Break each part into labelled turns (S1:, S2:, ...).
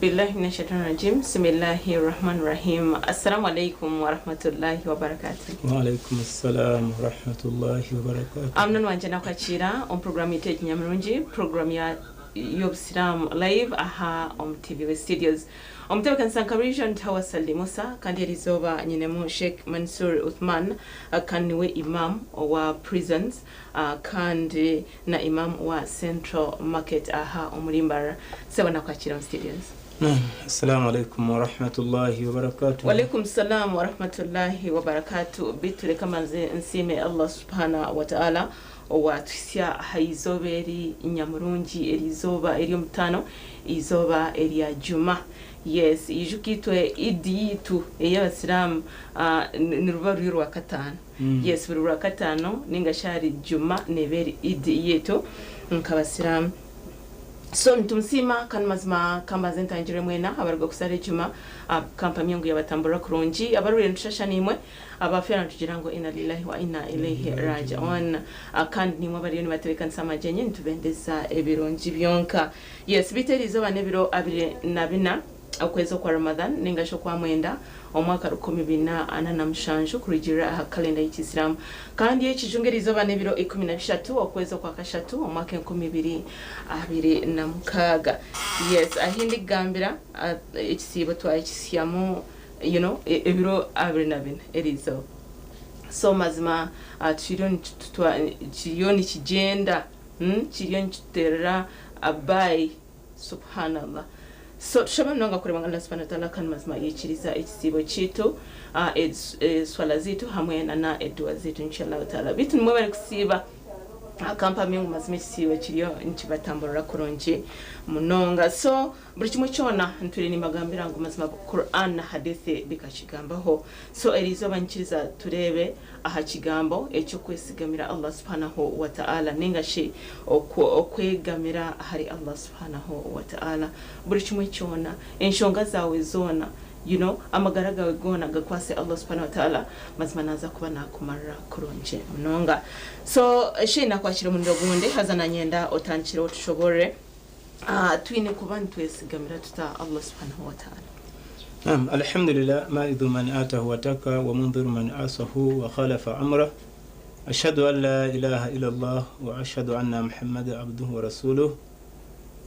S1: Billahi minashaitani rajim Bismillahi Rahman Rahim Assalamu alaikum warahmatullahi wabarakatuh.
S2: Waalaikum assalam warahmatullahi wabarakatuh.
S1: Munoni wangye nakwakiira omu program yitu egi nyamurungi, program ya y'obusiraamu live aha omu TV we studios. Omutebekanisa nka burijo ndi Hawa Sali Musa kandi erizooba nyinemu Sheikh Mansoor Uthman kandi niwe Imam owa prisons kandi na Imam wa Central Market aha omuri Mbarara. Sebo nakwakira omu studios.
S2: Naam, Assalamu alaikum warahmatullahi wabarakatuh.
S1: Walaikum salam warahmatullahi wabarakatuh. Bitu reka manze nsiime Allah subhana wa ta'ala owatuhisya aha izooba eri nyamurungi, eri izooba ery'omutaano, izooba erya Juma. Yes, ijuka itwe Idi yitu ey'abasiraamu niruba ruri orwakataano. Yes, buri rwakataano ninga shi ahari Juma neeba eri Idi yitu nk'abasiraamu. So nitumusiima kandi mazima kambanze ntangirire mwena abaruga kusaara ejuma kampamye ngu yabatamburira kurungi abarwaire nitushasha naimwe abafeera nitugira ngu inna lillahi wa inna ilaihi raji'un kandi naimwe abariyo nibatebeekanisa amagyenyi nitubendeza ebirungi byonka. Yes, beitu eriizooba n'ebiro 24 okwezi okwa Ramadhan ninga shi okwamwenda omwaka 1447 kurugiirira aha kalenda y'Ekisiraamu. Kandi ekijungu eriizooba n'ebiro 13 okwezi okwa kashatu omwaka 2026. Yes, ahi ndikugambira ekisiibo twakisyamu you know ebiro 24 eriizooba. So mazima kiriyo nikigyenda, kiriyo nikituteerera bye. Subhanallah. So tushabe munonga kureeba ngu Allah subhanahu wa ta'ala kandi mazima yaikiriza ekisiibo kyaitu, eswala zaitu hamwe na na eduwa zaitu inshallah ta'ala. Beitu nimwe bari kusiiba akampamya ngu mazima ekisiibo kiriyo nikibatamburira kurungi munonga. So buri kimwe kyona ntwire nimbagambira ngu mazima Quran na Hadith bikakigambaho. So eriizooba nyikiriza tureebe aha kigambo eky'okwesigamira Allah subhanahu wa ta'ala ninga shi okwegamira ahari Allah subhanahu wa ta'ala. Buri kimwe kyona, enshonga zaawe zoona, you know, amagara gaawe goona gakwase Allah subhanahu wa ta'ala, mazima naaza kuba naakumarira kurungi munonga. So shi nakwakira omuriro ogundi, haza nanyenda otandikire otushoboorore. Twine kuba nitwesigamira tuta Allah subhanahu wa ta'ala?
S2: Naam, alhamdulillah maidhu man atahu wataka wa mundhiru man asahu wa khalafa amrah ashhadu an la ilaha illallah wa ashhadu anna muhammada abduhu wa rasuluh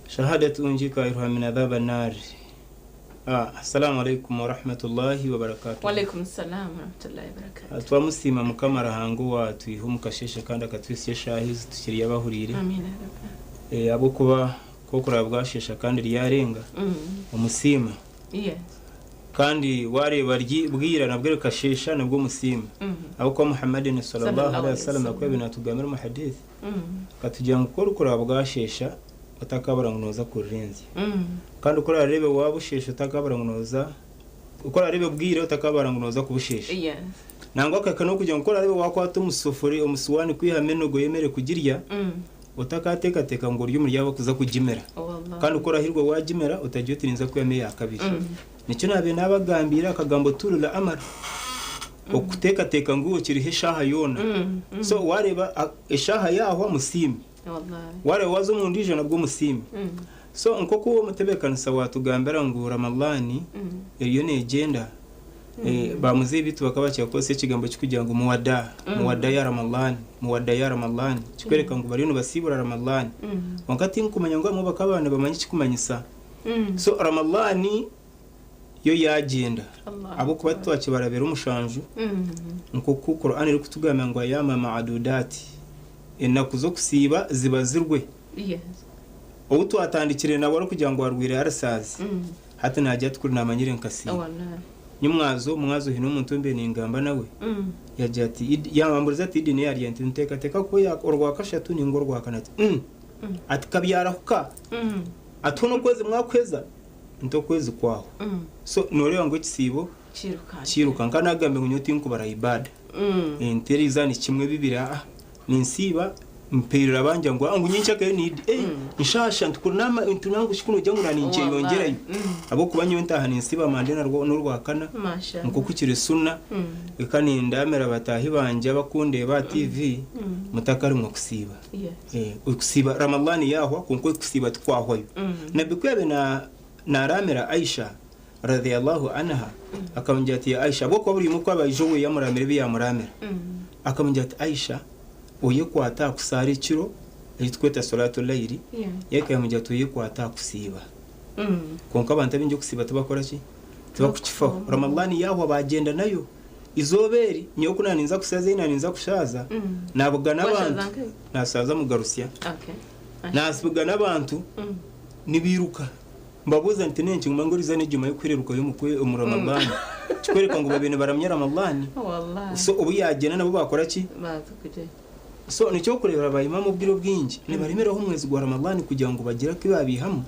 S2: shahadatu unjika iruha min adhab an-nar. Assalamu alaikum wa rahmatullahi wa barakatuh.
S1: Wa alaikum salam wa rahmatullahi wa barakatuh.
S2: Twamusiima Mukama Ruhanga owatwiha omu kasheeshe kandi akatuhitsya eshaaha ezi tukiri abahuriire.
S1: Amiina ya Rabbi.
S2: Ahabw'okuba ku okuraba bwasheesha kandi ryarenga, omusiima. Kandi waareeba bwira nabwo rikasheesha nabwo omusiima. Ahabw'okuba Muhammadin sallallahu alaihi wasallam ku yaabaire naatugambira omu hadiith, akatugira ngu ku orikuraba bwasheesha otakabura ngu nooza kururenzya. Kandi ku oraareebe waabusheesha otakabura ngu nooza, ku oraareebe bwira otakabara ngu nooza kubusheesha. Nangwa akahika n'okugira ngu ku oraareebe waakwata omu suwaani kwihamu enogo y'emere kugirya, Otakateekateeka ngu ori omuri abo abarikuza kugimira. Kandi ku orahirwe waagimira, otagira oti ninza kwihamu eya kabiri. Nikyo naabaire naabagambiire akagambo tuulul amal, okuteekateeka ngu okiriho eshaaha yoona. So waareeba eshaaha yaahwa musiime. Waareeba waaza omu ndiijo nabwo musiime. So nk'oku omutebeekanisa waatugambira ngu Ramadhan eriyo neegyenda, Ba muzeeyi baitu bakaba bakira kukozesa ekigambo kikugira ngu muwadaa, muwadaa ya Ramadhan, muwadaa ya Ramadhan, kikwereka ngu bariyo nibasiibura Ramadhan. Kwonka tinkumanya ngu abamwe bakaba nibamanya ekikumanyisa. So Ramadhan yo yagyenda ahabw'okuba titwakibara biro mushanju nk'oku Quran erikutugambira ngu ayaama ma'adudaat, enaku z'okusiiba zibazirwe. Ou twatandikire nawe arikugira ngu arwaire ulcers, hati naagira ati kuri naamanyire nkasiiba. Nyimwazo, omwazo haine omuntu ou mbaire ningamba nawe, yaagira ati Idi, yaamburiza ati Idi n'eya ryari? Nti niteekateeka ku eya Orwakashatu nainga Orwakana. Ati umm! Ati kabyarahuka! Ati hoona okwezi mwakuheza? Nti okwezi kwahwa. So nooreeba ngu ekisiibo kiiruka. Nka naagambire ngu nyowe tinkubara ibaada. Nti eriizooba ni kimwe bibiri aa. Ninsiiba mperera bangira ngu ngu nyenkyakare ni Idi. Eh, nshasha nti kuri nama nti nangu shi kunogira ngu naninkyeyongyerayo. Ahabw'okuba nyowe ntaaha ninsiiba Mande na n'Orwakana nk'oku kiri sunna. Reka nindamira bataahi bangye abakundeeba aha TV, mutakarimwa kusiiba. Eh, okusiiba Ramadhan yaahwa kwonka okusiiba tikwahwayo. Nabbi ku yaabaire na. Naraamira Aisha radhiyallahu anha akamugira ati ya Aisha ahabw'okuba buri omwe ku aba aija oweye amuraamira ebi yaamuraamira akamugira ati Aisha oyekwate aha kusaara ekiro eki turikweta swalatu layili ye akamugira ati oyekwate aha kusiiba kwonka abantu abaingi okusiiba tibakora ki tibakukifaho Ramadhan yaahwa baagyenda nayo izooba eri nyowe ku naaninza kushaaza ei naaninza kushaaza naabugana abantu naashaaza mugarusya naabugana abantu nibairuka Mbabuuza nti, N'enki nguma nguriza n'ejuma y'okuhererukayo omu kwe omu Ramadhan? Kikworeka ngu babaire nibaramya Ramadhan. So obu yaagyenda nabo baakora ki? So nikyokureebera ba Imaam obwire obwingi nibaremeraho omwezi gwa Ramadhan kugira ngu bagire aku baabaihamu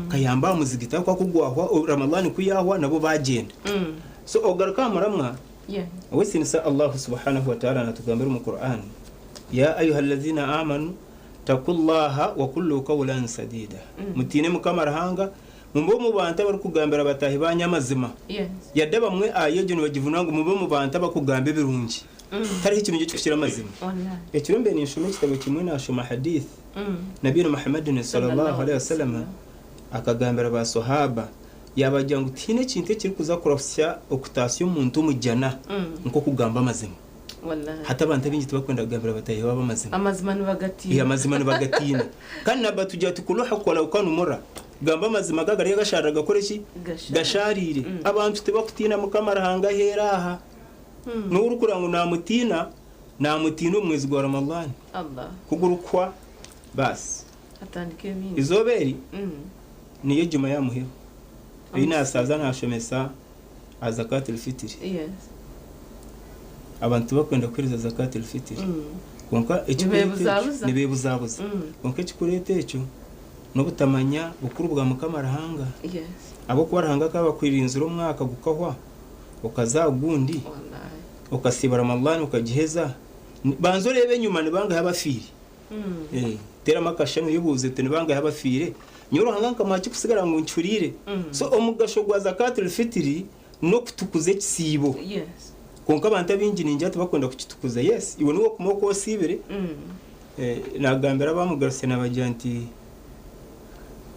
S2: kayamba aha muzigiti ahabw'okuba ku gwahwa Ramadhan ku yaahwa nabo baagyenda. So ogaruka aha muramwa, ow'ekitinisa Allahu subhanahu wa ta'ala natugambira omu Quran, Ya ayuha alladhina amanu, Taqullaha wa qullu qawlan sadida, Mutiine Mukama Ruhanga, mube omu bantu abarikugambira bataahi baanyu amazima. Yade abamwe aya egyo nibagivunura ngu mube omu bantu abakugamba ebirungi. Tihariho ekirungi ekirikukira amazima. Ekiro mbaire ninshoma ekitabo kimwe naashoma hadith, Nabiyuna Muhammadin sallallahu alaihi wasallam akagambira ba swahaba yaabagira ngu tihaine ekintu ekirikuza kurahusya okutaasya omuntu omu jjana nk'okugamba amazima. Hati abantu abaingi tibakwenda kugambira bataahi baabo amazima.
S1: Amazima nibagatiina.
S2: Ee, amazima nibagatiina. Kandi nabba atugira ati, Kulu haqq walau kanu murra. Gamba amazima ga gari agasharira gakore ki? Gasharire. Abantu tibakutiina Mukama Ruhanga aheeru aha. N'ou orikureeba ngu naamutiina, naamutiina omu mwezi gwa Ramadhan. Ku gurikuhwa, baasi. Eizooba eri niyo ejuma y'aha muheru ei naasaaza naashomesa aha Zakat al-Fitr. Abantu tibakwenda kuheereza Zakat al-Fitr. Kwonka ekirikureeta ekyo nibeebuzabuza. Kwonka ekirikureeta ekyo n'obutamanya bukuru bwa Mukama Ruhanga. Ahabw'okuba Ruhanga akaba akwirinzire omwaka gukahwa okaza aha gundi, okasiiba Ramadhan okagiheza. Banza oreebe enyima nibangahi abafiire. Teeramu akashushani oyebuuze oti nibangahi abafiire? Nyowe Ruhanga nkamuha ki kusigara ngu nkihuriire? So omugasho gwa Zakatul Fitri n'okutukuza ekisiibo. Kwonka abantu abaingi ningira tibakwenda kukitukuza. Yes, iwe niwe okuma oku osiibire. Nagambira abamugarutse nabagira nti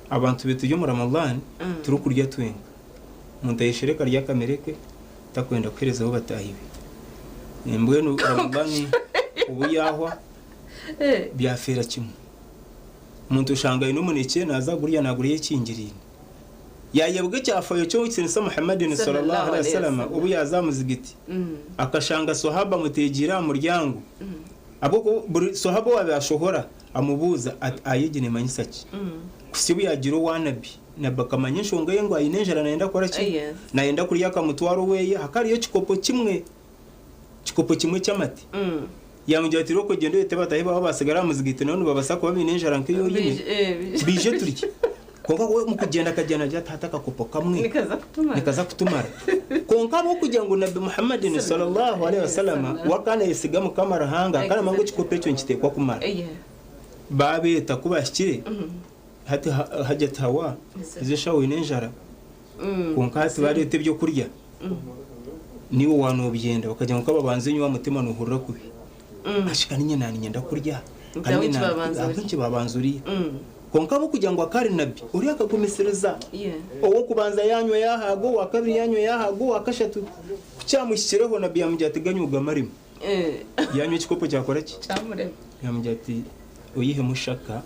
S2: abantu be turi omu Ramadhan turikurya twenka. Omuntu ayeshereka arya akamere ke takwenda kuherezaho bataahi be. Mbwenu Ramadhan obu yahwa byafeera kimwe. Omuntu oshanga aine omunekye naaza kugurya naagurya ekingiriine. Yaayebwa ekyafayo ky'Owekitiinisa Muhammadin swallallahu alaihi wasallam obu yaaza aha muzigiti akashanga swahaba amuteegiire aha muryango ahabw'okuba buri swahaba owaabaire ashohora amubuuza ati aya egi neemanyisa ki? Kuhitsya obu yaagira owa Nabbi. Nabbi akamanya enshonga ye ngu aine enjara nayenda kukora ki? Nayenda kurya akamutwara oweye hakaba hariyo ekikopo kimwe. Kikopo kimwe ky'amate. Yaamugira ati, Irooko gyenda oyete bataahi baawe abaatsigara aha muzigiti nabo nibabaasa kuba baine enjara nk'ei oine, baije turye. Kwonka we omu kugyenda akagyenda naagira ati, Hati akakopo kamwe nikaza kutumara. Kwonka ahabw'okugira ngu Nabbi Muhammadin sallallahu alaihi wasallam we akaba naayesiga Mukama Ruhanga, akaba naamanya ngu ekikopo ekyo nikiteekwa kumara. Baabeeta ku baahikire, hati Hajjat Hawa, ezo eshaaha oine enjara, Kwonka hati bareeta ebyokurya naiwe waaba nobyenda bakagira ngu kababanze nyowe aha mutima nohurira kubi ashi ka ninye naninyenda kurya ahabw'enki babanza oriya kwonka ahabw'okugira ngu akaba ari nabi oriya akagumisiriza ow'okubanza yanywa yahaaga owakabiri yanywa yahaaga owakashatu kukyamuhikireho nabi yamugira ati ganywe ogamaremu yanywa ekikopo kyakora ki yamugira ati Oyihemu shaka,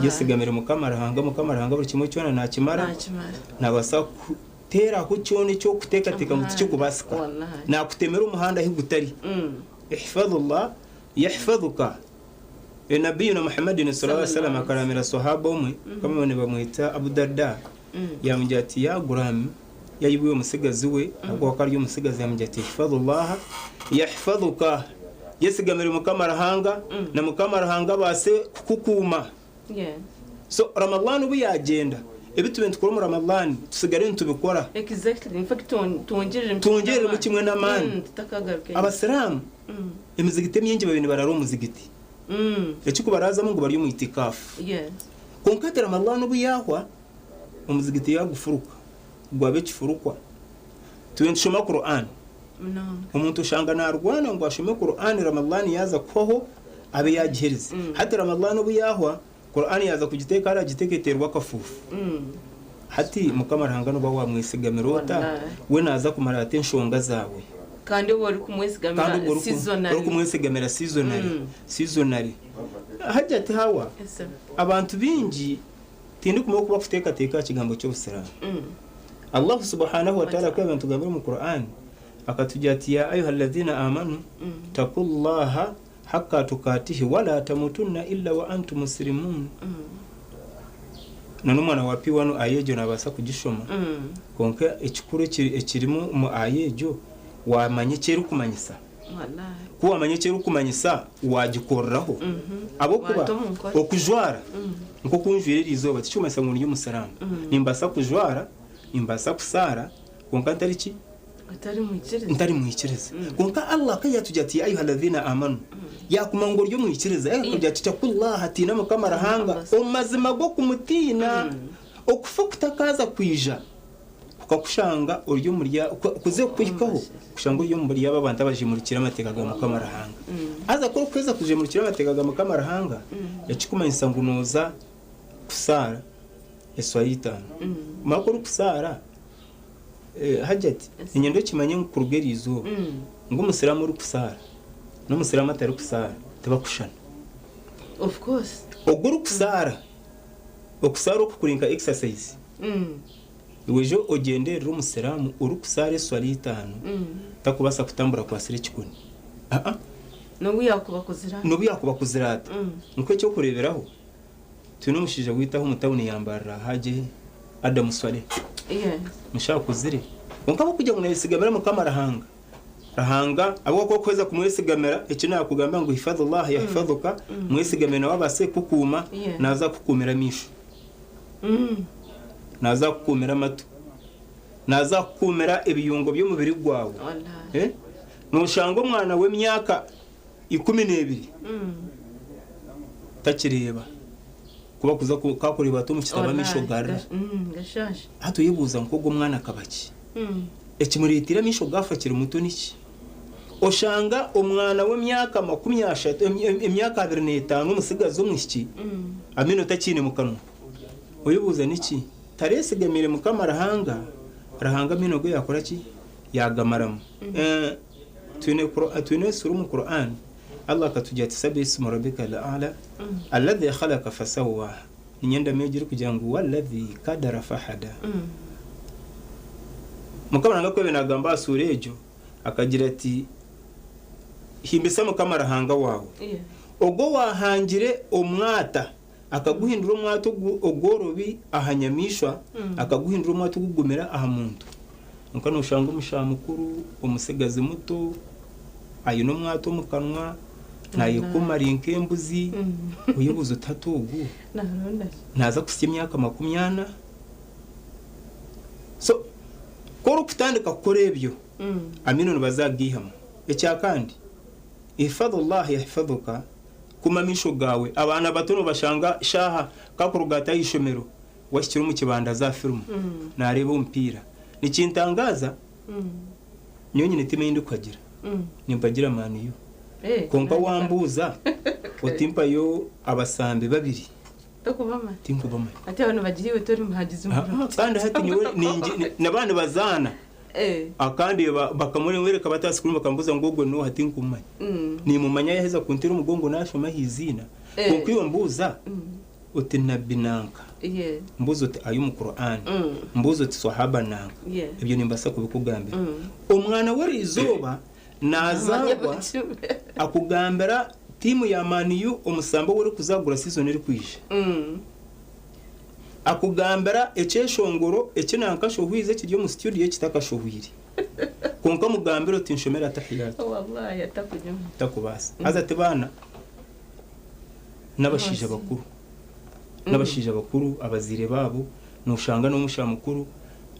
S2: yesigamire Mukama Ruhanga, Mukama Ruhanga buri kimwe kyona nakimara, nabaasa kukuteeraho kyona eki orikuteekateeka ngu tikirikubaasika, nakutemera omuhanda ahu gutari. Ihfadhullah yahfadhuka. Nabiyuna Muhammadin sallallahu alaihi wasallam akaramira swahaba omwe, bakaba nibamweta Abu Darda, yamugira ati, Ya guraam, yaiwe iwe musigazi we, ahabw'okuba akaba ari omusigazi, yamugira ati, Ihfadhullaha yahfadhuka, yesigamire Mukama Ruhanga, na Mukama Ruhanga abaase kukukuuma. So Ramadhan obu yaagyenda, ebi tubaire nitukora omu Ramadhan tusigare nitubikora.
S1: Exactly. In fact, twongyereremu
S2: Twongyereremu kimwe n'amaani.
S1: Tutakagaruka enyima.
S2: Abasiraamu emizigiti emingi babaire nibaraara omu muzigiti. Ekikubaraazamu ngu bari omu itikaafu. Kwonka hati Ramadhan obu yaahwa, omuzigiti yaagufuruka, gwaba ekifurukwa. Tube nitushoma Quran. Omuntu oshanga naarwana ngu ashome Quran Ramadhan yaaza kuhwaho abe yaagihereza. Hati Ramadhan obu yaahwa, Quran yaaza kugiteeka hariya agiteeka eteerwe akafuufu. Hati Mukama Ruhanga noba wamwesigamira ota?
S1: Wallahi.
S2: We naza kumara ata enshonga zaawe?
S1: Kandi obwo orikumwesigamira
S2: Kandi obwo
S1: seasonally.
S2: orikumwesigamira seasonally. Seasonally. Hajjati Hawa,
S1: Yes, sir.
S2: abantu baingi tindikumanya oku bakuteekateeka aha kigambo ky'obusiraamu. Allahu subhanahu wa ta'ala ku yaabaire natugambira omu Quran, akatugira ati ya ayuha alladhina amanu taqullaha haqqa tuqatihi wala tamutunna illa wa antum muslimun. N'omwana wa P1 aya egyo nabaasa kugishoma, kwonka ekikuru ekirimu omu aya egyo, wamanya eki erikumanyisa.
S1: Wallahi.
S2: Ku wamanya eki erikumanyisa, wagikoreraho. Ahabw'okuba
S1: Waata omu nkora.
S2: okujwara nk'oku njwire eri izooba tikirikumanyisa ngu ndi omusiraamu. Nimbaasa kujwara, nimbaasa kusaara, kwonka ntari ki?
S1: Otari mwikiriza.
S2: Ntari mwikiriza. Kwonka Allah ka yatugira ati ya ayuha alladhina amanu, yakuma ngu ori omwikiriza, yakakugira ati taqullaha, tiina Mukama Ruhanga omu mazima g'okumutiina, okufa kutakaaza kwija kukakushanga ori omuri kuze kukuhikaho kushanga ori omuri abo abantu abajemurikire amateeka ga Mukama Ruhanga. Haza ku orikuheza kujemurikira amateeka ga Mukama Ruhanga, ekikumanyisa ngu nooza kusaara eswala itaano. Mara ku orikusaara, Hajjat, niinyenda okimanye ngu kuruga eri izooba, ngu omusiraamu orikusaara n'omusiraamu atarikusaara tibakushushana.
S1: Of course.
S2: Ogwo orikusaara, okusaara oku kuri nka exercise. Iwe ija ogyenderere omusiraamu orikusaara eswala itaano, takubaasa kutambura akwatsire ekikoni. Aa.
S1: N'obu yaakuba akuzire ata.
S2: N'obu yaakuba akuzire ata. Nk'eky'okureeberaho, Twine omushaija waitu aha omu tawuni ya Mbarara Hajji Adam Swaleh. Omushaija akuzire kwonka ahabw'okugira ngu nayesigamira Mukama Ruhanga, Ruhanga ahabw'okuba ku orikuheza kumwesigamira eki naakugambira ngu hifadhullah yahifadhuka, mwesigamire nawe abaase kukukuuma, naaza kukukuumira amaisho, naaza kukukuumira amatu, naaza kukukuumira ebiyungo by'omubiri gwawe. Nooshanga omwana w'emyaka 12 takireeba ku bakuza kakureeba ati omu kitabo amaisho garira. Hati oyebuuza ngu ogwo omwana akaba ki? Ekimureeteire amaisho gaafa akiri muto niki? Oshanga omwana w'emyaka 30, emyaka 25 omutsigazi omwishiki amaino takiine mu kanwa. Oyebuuza niki? Tareesigamiire Mukama Ruhanga, Ruhanga amaino ge yaakora ki? Yaagamaramu. Twine twine esura omu Quran Allah akatugira ati Sabihi isma rabbika al-a'la alladhi khalaqa fasawwa niinyenda manya erikugira ngu walladhi kadara fahada. Mukama Ruhanga ku yaabaire naagamba aha suura egyo akagira ati himbisa Mukama Ruhanga waawe ogwo owaahangire omwata akaguhindura omwata ogworobi aha nyamaishwa akaguhindura omwata ogugumire aha muntu. Kwonka nooshanga omushaija mukuru, omutsigazi muto, aine omwata omu kanwa, naayekoma ari nk'embuzi, oyebuuza oti hati ogu naaza kuhitsya emyaka 40? So, ku orikutandika kukora ebyo, amaino nibaza kugaihamu. Ekyakandi, ihfadhullah yahfadhuka, kuma amaisho gaawe. Abaana bato noobashanga shaaha kakuruga ati aha ishomero, Wahikire omu kibanda za firimu naareeba omupiira. Nikintangaaza, nyowe nyine tiimu ei ndikuhagira. Nimpagira Man U. Kwonka wambuuza oti mpayo abasambi babiri, tinkubamanya. Kandi hati nyowe nibaba nibazaana, akandeeba bakamworeka bati aha sikirini bakambuuza ngu ogwo n'oha tinkumumanya. Nimumanya yaaheza kunteera omugongo naashoma aha iziina, kwonka iwe mbuuza. Oti Nabbi nanka, mbuuza oti aya omu Qur'an, mbuuza oti Swahaba nanka, ebyo nimbaasa kubikugambira. Omwana w'eriizooba nazaarwa akugambira tiimu ya Man U omusambi ou erikuza kugura season erikwija. Akugambira ekyeshongoro eki nanka ashohwize ekiri omu studio ekitakashohwire. Kwonka mugambire oti nshomera Atahiyat. Takubaasa. Haza ti baana. N'abashaija bakuru, n'abashaija bakuru abazaire baabo noshanga n'omushaija mukuru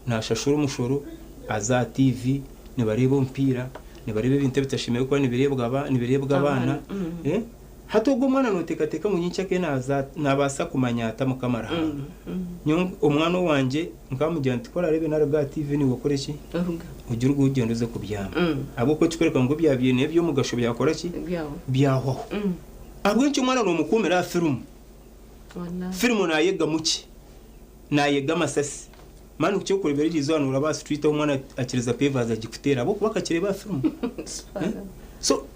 S2: nashashura omushoro aza aha TV nibareeba omupiira, nibareeba ebintu ebitashemereire kuba nibireebwa nibireebwa abaana. Hati ogwo omwana noteekateeka ngu nyenkya nabaasa kumanya ata Mukama Ruhanga? Nyowe omwana owangye nkamugira nti ku orareebe naruga aha TV naiwe okore ki? Ogire ogu ogyende oze kubyama. Ahabw'okuba ekikworeka ngu ebyabaire n'eby'omugasho byakora ki? Byahwaho. Ahabw'enki omwana noomukuumira aha firimu? Firimu naayegamu ki? Naayega amasasi. Mani kukyokurebera eri izooba nooraba aha street ahu omwana akiriza pavers agikuteera ahabw'okuba akakireeba aha firimu. So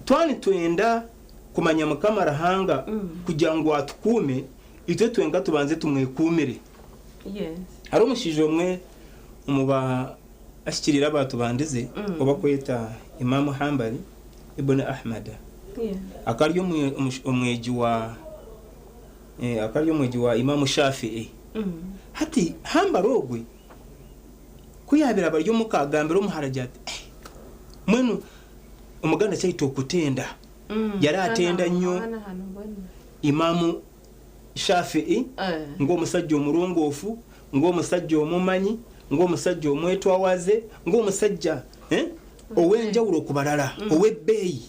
S2: twaba nitwenda kumanya Mukama Ruhanga kugira ngu atukuume, itwe twenka tubanze tumwekuumire. Hariho omushaija omwe omu bahikiriire abaatubandize ou barikweta Imam Hanbali Ibn Ahmad. Akaba ari omwegi wa akaba ari omwegi wa Imam Shafi'i. Hati Hanbali ogwe ku yaabaire aba ari omuka agambira omuhara agira ati, Eh, mbwenu Omuganda kyaitu okutenda. Yari atenda nnyo Imam Shafi'i ng'omusajja omurongoofu, ng'omusajja omumanyi, ng'omusajja omwetwawaze, ng'omusajja ow'enjawulo ku barala, ow'ebbeeyi.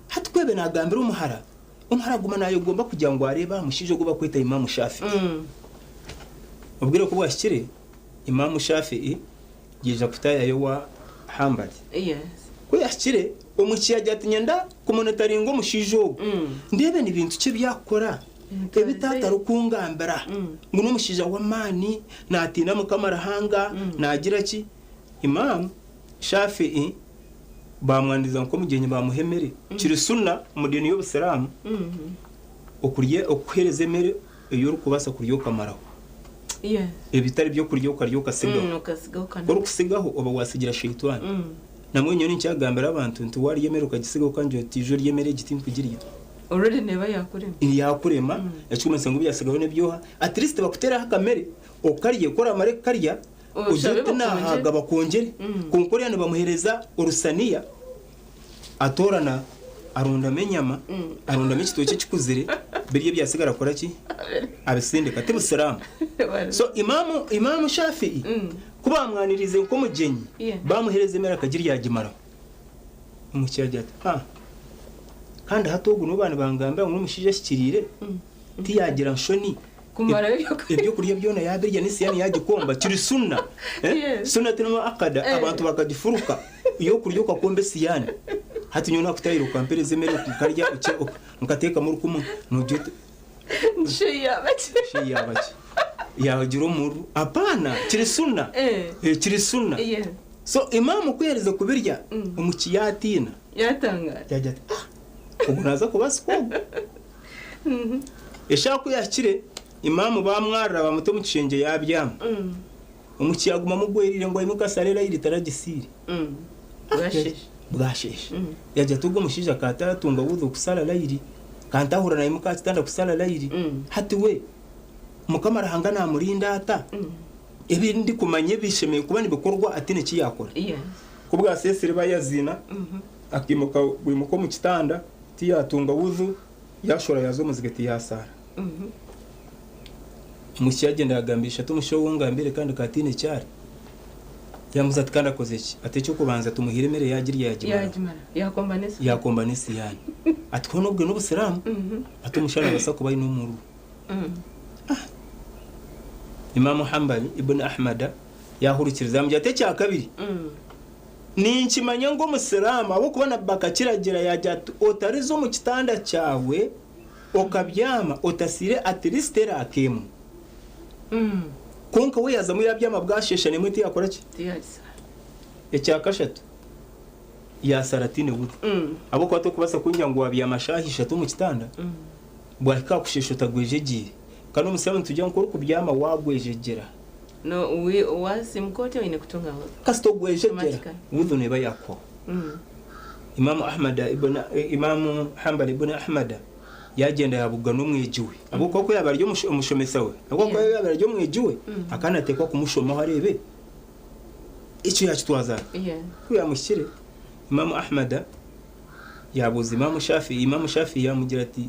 S2: Hati ku yabaire naagambira omuhara, omuhara aguma naayegomba kugira ngu areebe aha mushaija ogu barikweta Imam Shafi'i. Obwire ku bwahikire, Imam Shafi'i yaija kutaayayo owa Hanbali. Ku yahikire, omwishiki yaagira ati, Nyenda kumonitaringa omushaija ogu, ndeebe ni bintu ki ebi arikukora ebi taata arikungambira ngu n'omushaija w'amaani, naatiina Mukama Ruhanga, naagira ki. Imam Shafi'i baamwaniriza nk'omugyenyi baamuha emere. Kiri sunna omu diini y'Obusiraamu okurya okukuheereza emere ei orikubaasa kurya okamaraho. Ebitari by'okurya okarya okatsigaho. Ku orikutsigaho oba waatsigira shaitani. Nambwenu nyowe ninkyagambira abantu nti waarya emere okagisigaho okangira oti ijo orye emere egi tinkugirya.
S1: Already neeba yaakurema.
S2: Yaakurema, ekirikumanyisa ngu ebyatsigaho n'eby'oha. At least bakuteereho akamere okarye, ku oramare kukarya ogire oti naahaga bakwongyere. Kwonka oriya nibamuheereza orusaniya atoorana arondamu enyama, arondamu ekitookye ekikuzire, biri ebyatsigara akora ki? Abisindika. Ti busiraamu. So Imam, Imam Shafi'i ku baamwaniriize nk'omugyenyi, baamuheereza emere akagirya yaagimaraho. Omwishiki yaagira ati, Ha! Kandi hati ogu n'ou baanibangambira ngu n'omushaija ahikiriire, tiyaagira nshoni.
S1: Kumaraho ebyokurya.
S2: Ebyokurya byona yaabirya n'esiyani yaagikomba. Kiri sunna. Sunna tiri muakada, abantu bakagifuruka y'okurya okakomba esiyani. Hati nyowe naakutahira okampereza emere nkarya nkateekamu orukumu noogira oti.
S1: Shei yaaba ki?
S2: Shei yaaba ki? Yaagira omururu. Apaana, kiri sunna. Kiri sunna. So Imam ku yaaherize kubirya, omuki yaatiina.
S1: Yaatangaara.
S2: Yaagira ati, Ah! Ogu naaza kubaasika ogu. Eshaaha ku yaahikire, Imam baamwarira baamuta omu kishengye yaabyama. Omwishiki yaaguma amugwereire ngu aimuke asare layiri taragisiire. Bwasheesha. Yaagira ati, Ogwo omushaija ka ataratunga wudhu kusara layiri, ka ntahurira naimuka aha kitanda kusara layiri. Hati we, Mukama Ruhanga naamurinda ata? Ebi ndikumanya ebishemereire kuba nibikorwa ataine ki yaakora. Ku bwaseesire bayaziina, akaimuka bwimuka omu kitanda, tiyaatunga wudhu. Yaashora yaaza omu muzigiti yaasaara. Omwishiki yaagyenda yaagambira ishe ati, Omushaija ou ongambiire kandi ka ataine ki ari. Yaamubuuza ati, Kandi akoze ki? Ati, Eky'okubanza tumuhaire emere yaagirya yaagimaraho. Yaakomba n'esihaani. Ati, Hoona obwo n'obusiraamu? Ati, Omushaija naabaasa kuba aine omururu. Imam Hanbali Ibn Ahmada yaahurikiriza yaamugira ati, Ekyakabiri, Ninkimanya ngu Omusiraamu ahabw'okuba Nabbi akakiragira yaagira ati, Otariza omu kitanda kyawe okabyama otasiire at least eraaka emwe. Kwonka we yaazamu yaabyama bwasheesha n'emwe tiyakora ki? Ekya kashatu, yaasara ataine wudhu. Ahabw'okuba torikubaasa kungira ngu waabyama shaaha ishatu omu kitanda, bwahika aha kusheesha otagwejegyeire. Kandi Omusiraamu nitugira ngu ku orikubyama waagwejegyera.
S1: No we wasimuka otyo oine kutunga wudhu.
S2: Kasita ogwejegyera, wudhu neeba yakuhwaho. Imam Ahmad ibn Imam Hanbali ibn Ahmad yagyenda yabugana omwegi we ahabw'okuba ku yaaba ari omushomesa we ahabw'okuba ku yaaba ari omwegi we akaba nateekwa kumushomaho areebe ekyo yakitwaza ata. Ku yamuhikire Imam Ahmad yabuuza Imam Shafi, Imam Shafi yamugira ati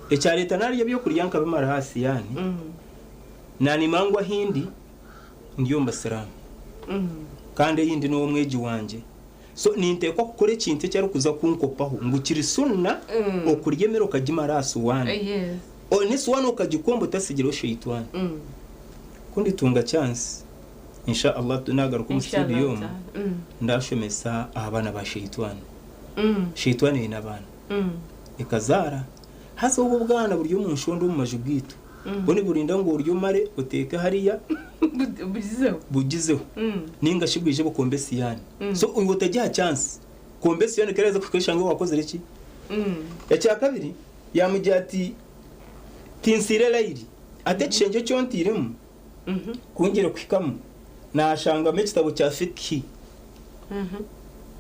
S2: ekyareeta narya ebyokurya nkabimara aha siyaani Naanima ngu ahi ndi, ndi omu Basiraamu. Kandi ei ndi n'ow'omwegi wangye. So ninteekwa kukora ekintu eki arikuza kunkopaho ngu kiri sunna okurya emere okagimara aha suwaani. N'esuwaani okagikomba otatsigireho shaitwani. Ku nditunga chance, Insha Allah naagaruka omu studio omu, ndashomesa aha baana ba shaitwani. Shaitwani eine abaana. Ekazaara. Haza obwo obwana buri omu nshonda omu maju gaitu. Bwo niburinda ngu orye omare oteeke hariya
S1: Bugizeho.
S2: Bugizeho ninga shi bwije bukombe esiyani. So iwe otagiha chance. Komba esiyani ku eraaze kuhika eshange wakozire ki? Ekya kabiri yaamugira ati, Tinsiire layiri, ati ekishengye eki ontairemu ku ngiire kuhikamu naashangamu ekitabo kya Fiqhi.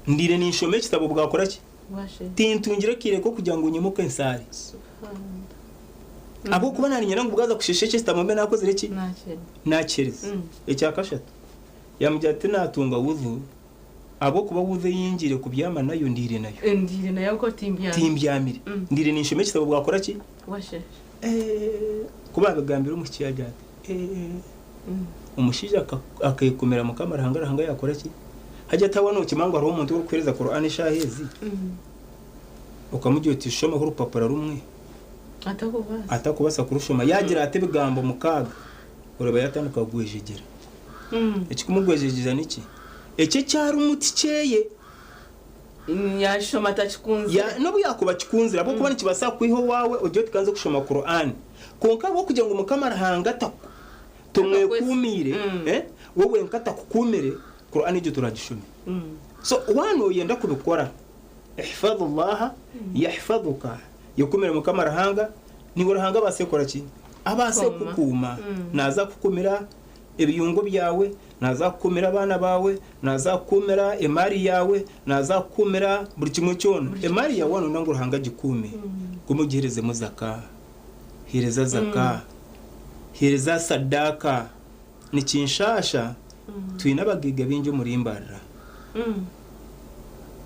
S2: Ndiire ninshoma ekitabo bwakora ki? Tintungire kaire k'okugira ngu nyimuke nsaare. Ahabw'okuba naaniinyenda ngu bwaza kusheesha eki ekitabo mbe naakozire ki? Naakiheereza. Ekya kashatu, yaamugira ati, Tinaatunga wudhu, ahabw'okuba wudhu ei ngiire kubyama nayo ndiire nayo. Timbyamire. Ndiire ninshoma ekitabo bwakora ki? Ku baabigambire omwishiki yaagira ati, Eeh. Omushaija akeekumira Mukama Ruhanga, Ruhanga yaakora ki? Hati ati waaba nookimanya ngu hariho omuntu orikukuheereza Kur'ane eshaaha ezi, okamugira oti shomaho orupapura rumwe, atakubaasa kurushoma. Yaagira ati ebigambo mukaaga, oreeba yaatandika kugwejegyera. Ekikumugwejegyeza niki? Eki eki arimu ti kyeye.
S1: Yaakishoma atakikunzire.
S2: N'obu yaakuba akikunzire, ahabw'okuba nikibaasa kukwiha owaawe ogire oti ka nze kushoma Kur'ane. Kwonka ahabw'okugira ngu Mukama Ruhanga tomwekuumiire, we wenka atakukuumire, Kur'ane egyo toragishome. So waaba noyenda kubikora, ihfadhullaha yahfadhuka, yekumire Mukama Ruhanga, naiwe Ruhanga abaase kukora ki? Abaase kukukuuma. Naaza kukumira ebiyungo byawe, naaza kukumira abaana baawe, naaza kukumira emaari yaawe, naaza kukumira buri kimwe kyona. Emaari yaawe waaba noyenda ngu Ruhanga agikuume, guma ogiherezemu zaka, heereza zaka, heereza sadaaka. Nikinshaasha twine abagaiga baingi omuri Mbarara.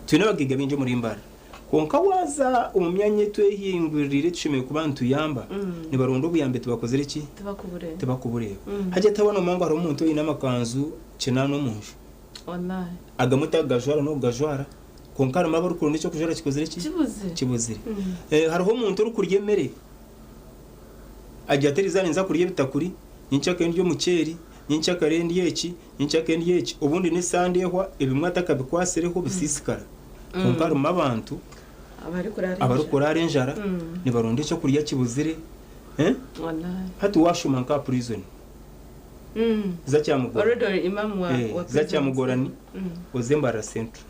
S2: Twine abagaiga baingi omuri Mbarara. Kwonka waaza omu myanya etwehinguririire tushemereire kuba nituyamba, nibaronda obuyambi tibakozire ki? Tibakubureeba. Hati hati noomanya ngu hariho omuntu oine amakanzu kinaana omu nju. Agamwe takugajwara n'okugajwara, kwonka harimu abarikuronda eky'okujwara kikozire ki? Kibuzire. Hariho omuntu orikurya emere Agira ati, Eriizooba ninza kurya ebitakuri, nyenkyakare ndye omuceeri, nyenkyakare ndye eki, nyenkyakare ndye eki. Obundi n'esande ehwa, ebimwe atakabikwatsireho bisiisikara. Kwonka harimu abantu abarikuraara enjara, nibaronda eky'okurya kibuzire. Hati waashoma nk'aha prison, za Kyamugorani oze Mbarara Central.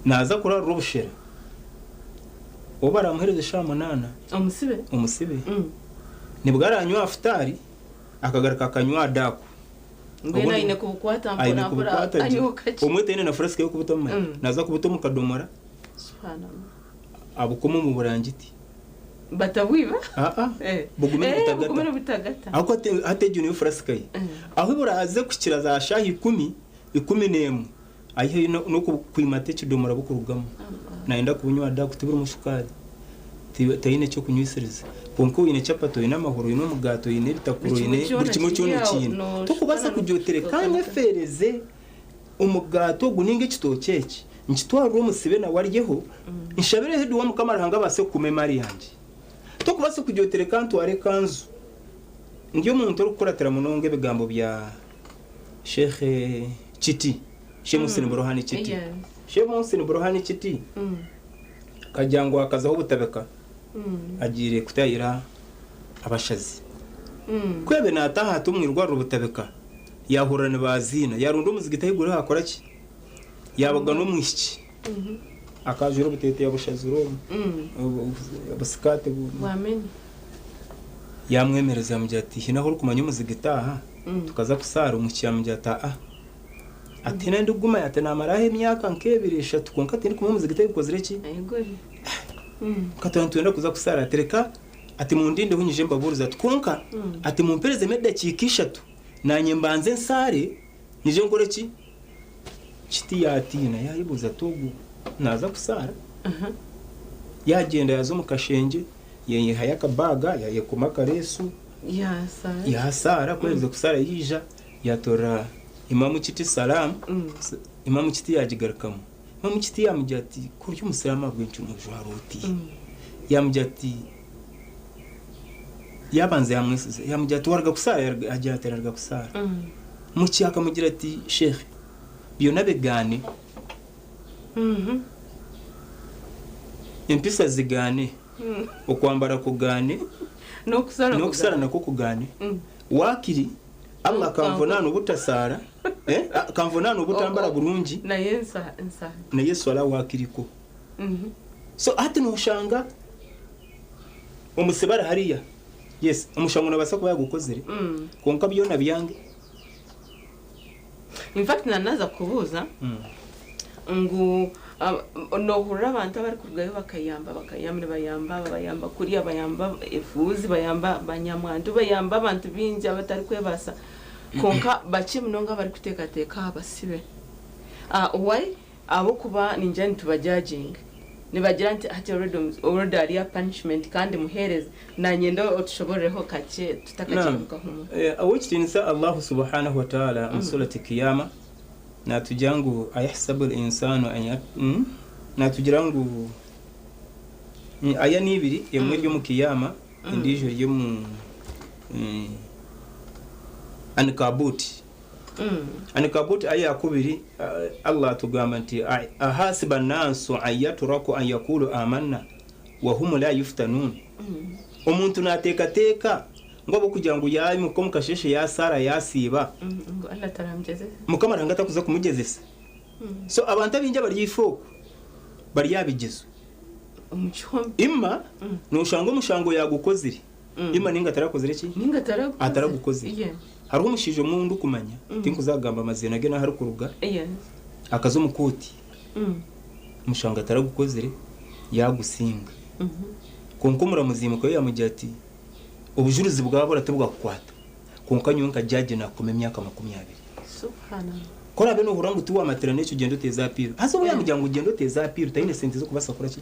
S2: Naaza kuraarura obushera. Obu baraamuheereza eshaaha munaana,
S1: Omusibe?
S2: omusibe, nibwo araanywa aha futaari akagaruka akanywa aha daaku.
S1: Mbwenu
S2: Obundi
S1: aine kubukwata
S2: aine
S1: mpora mpora
S2: kubukwata gye.
S1: anyweho kakye.
S2: Obumwe taine na furasika y'okubutamu manya. Naaza kubuta omu kadomora
S1: Subhanallah.
S2: abukome omu burangiti.
S1: Batabwiba?
S2: Aa,
S1: Eh.
S2: bugume
S1: Eh,
S2: nibutagata.
S1: bugume nibutagata.
S2: Ahabw'okuba hati- hati egyo niyo furasika ye. Ahu buraaze kuhikira za shaaha ikumi, 11, Ayiheyo n'okukwimata ekidomora bukurugamu. Nayenda kubunywa daku tiburimu shukaari. Tayine ky'okunywisiriza. Kwonka oine chapati, oine amahuri, oine omugaati, oine ebitakuri, oine buri kimwe kyona okiine. Tokubaasa kugira oti reka nyefeereze omugaati ogu ninga ekitookye eki nkitwarire omusibe nawe aryeho, nshabireho eduwa Mukama Ruhanga abaase kukuuma emaari yangye. Tokubaasa kugira oti reka ntware ekanzu. Ndi omuntu orikukuratira munonga ebigambo bya Sheikh Kiti, Sheikh Muhsin Buruhani Kiti. Sheikh Muhsin Buruhani Kiti akagira ngu akazaho Butabika agiire kutayira abashazi. Ku yaabaire naataaha ati omu irwariro Butabika, yaahurira nibaaziina, yaarunda omuzigiti ahaiguru haakora ki? Yaabagana omwishiki akaba ajwaire obuteeteeya bushazire omu, busikaati. Yaamwemereza yaamugira ati, Haine ahu orikumanya omuzigiti aha? Tukaza kusaara, omwishiki yaamugira ati, Aa. Ati, Haine ahu ndikuguma, ati naamaraho emyaka nk'ebiri eshatu kwonka tindikumanya omuzigiti ahu gukozire ki? Kwonka twaba nitwenda kuza kusaara, ati reka ati mundindeho nyije mbabuurize ati kwonka ati mumperezemu edakiika ishatu naanye mbanze nsaare nyije nkore ki? Kiti yaatiina yaayebuuza ati ogu naaza kusaara? Yaagyenda yaaza omu kashengye Yayihayo akabaga yayekoma akareesu yasaara, ku yaherize kusaara yaija yatorera Imamu Kiti salaamu, Imamu Kiti yagigarukamu. Imamu Kiti yamugira ati ku ori omusiraamu ahabw'enki nojwara oti? Yamugira ati yabanza yamwesiza yamugira ati waruga kusaara? Yagira ati naruga kusaara. Muki akamugira ati Sheikh byona bigaane, empisa zigaane. Okwambara kugaane, n'okusara nakwo kugaane. Waakiri Allah akanvunaana obutasaara, eh, akanvunaana obutambara burungi, naye eswala waakiriko. So hati noshanga omusibe ari hariya, yes, omushango nabaasa kuba yagukozire, kwonka byona byange.
S1: In fact na naaza kukubuuza ngu nohurira abantu abarikurugayo bakayamba bakayamba nibayamba aba bayamba kuriya bayamba efuuzi bayamba banyamwandu bayamba abantu baingi abatarikwebaasa kwonka bakye munonga abarikuteekateeka aha basibe. Why? Ahabw'okuba ningira nitubajudginga. Nibagira nti hati already already ari aha punishment kandi muheereze. Nanyenda otushobororeho kakye
S2: Naam.
S1: tutakakigarukaho muno.
S2: Owekitiinisa Allahu subhanahu wa ta'ala mu surati Kiyama natugira ngu ayahsabu al-insanu an ya natugira ngu aya n'ibiri emwe eri omu Kiyama endiijo eri omu Ankabut. Ankabut aya yakubiri Allah atugamba nti ahasiba naasu an yaturaku an yakulu amanna wahumu la yuftanuun. Omuntu naateekateeka ngu ahabw'okugira ngu yaimuka omu kasheeshe yaasaara yaasiiba,
S1: Ngu Allah taramugyezesa.
S2: Mukama Ruhanga atakuza kumugyezesa. So abantu abaingi abari ife oku bari aha bigyezo.
S1: Omu kihome.
S2: Ima nooshanga omushango yaagukozire, ima nainga tarakozire ki?
S1: Nainga taragukozire.
S2: Ataragukozire.
S1: Yes.
S2: Hariho omushaija omwe ou ndikumanya, tinkuza kugamba amaziina ge n'ahu arikuruga,
S1: Yes.
S2: akaza omu kooti. Omushango ataragukozire, yaagusinga. Kwonka omuramuzi yaimukayo yaamugira ati, Obujurizi bwabura tibwakukwata, kwonka nyowe nka jaji naakukoma emyaka 20. Ku oraabe noohurira ngu tiwaamatira n'ekyo gyenda oteeze apiiro. Haza obu yaamugira ngu gyenda oteeze apiiro, taine sente z'okubaasa kukora ki?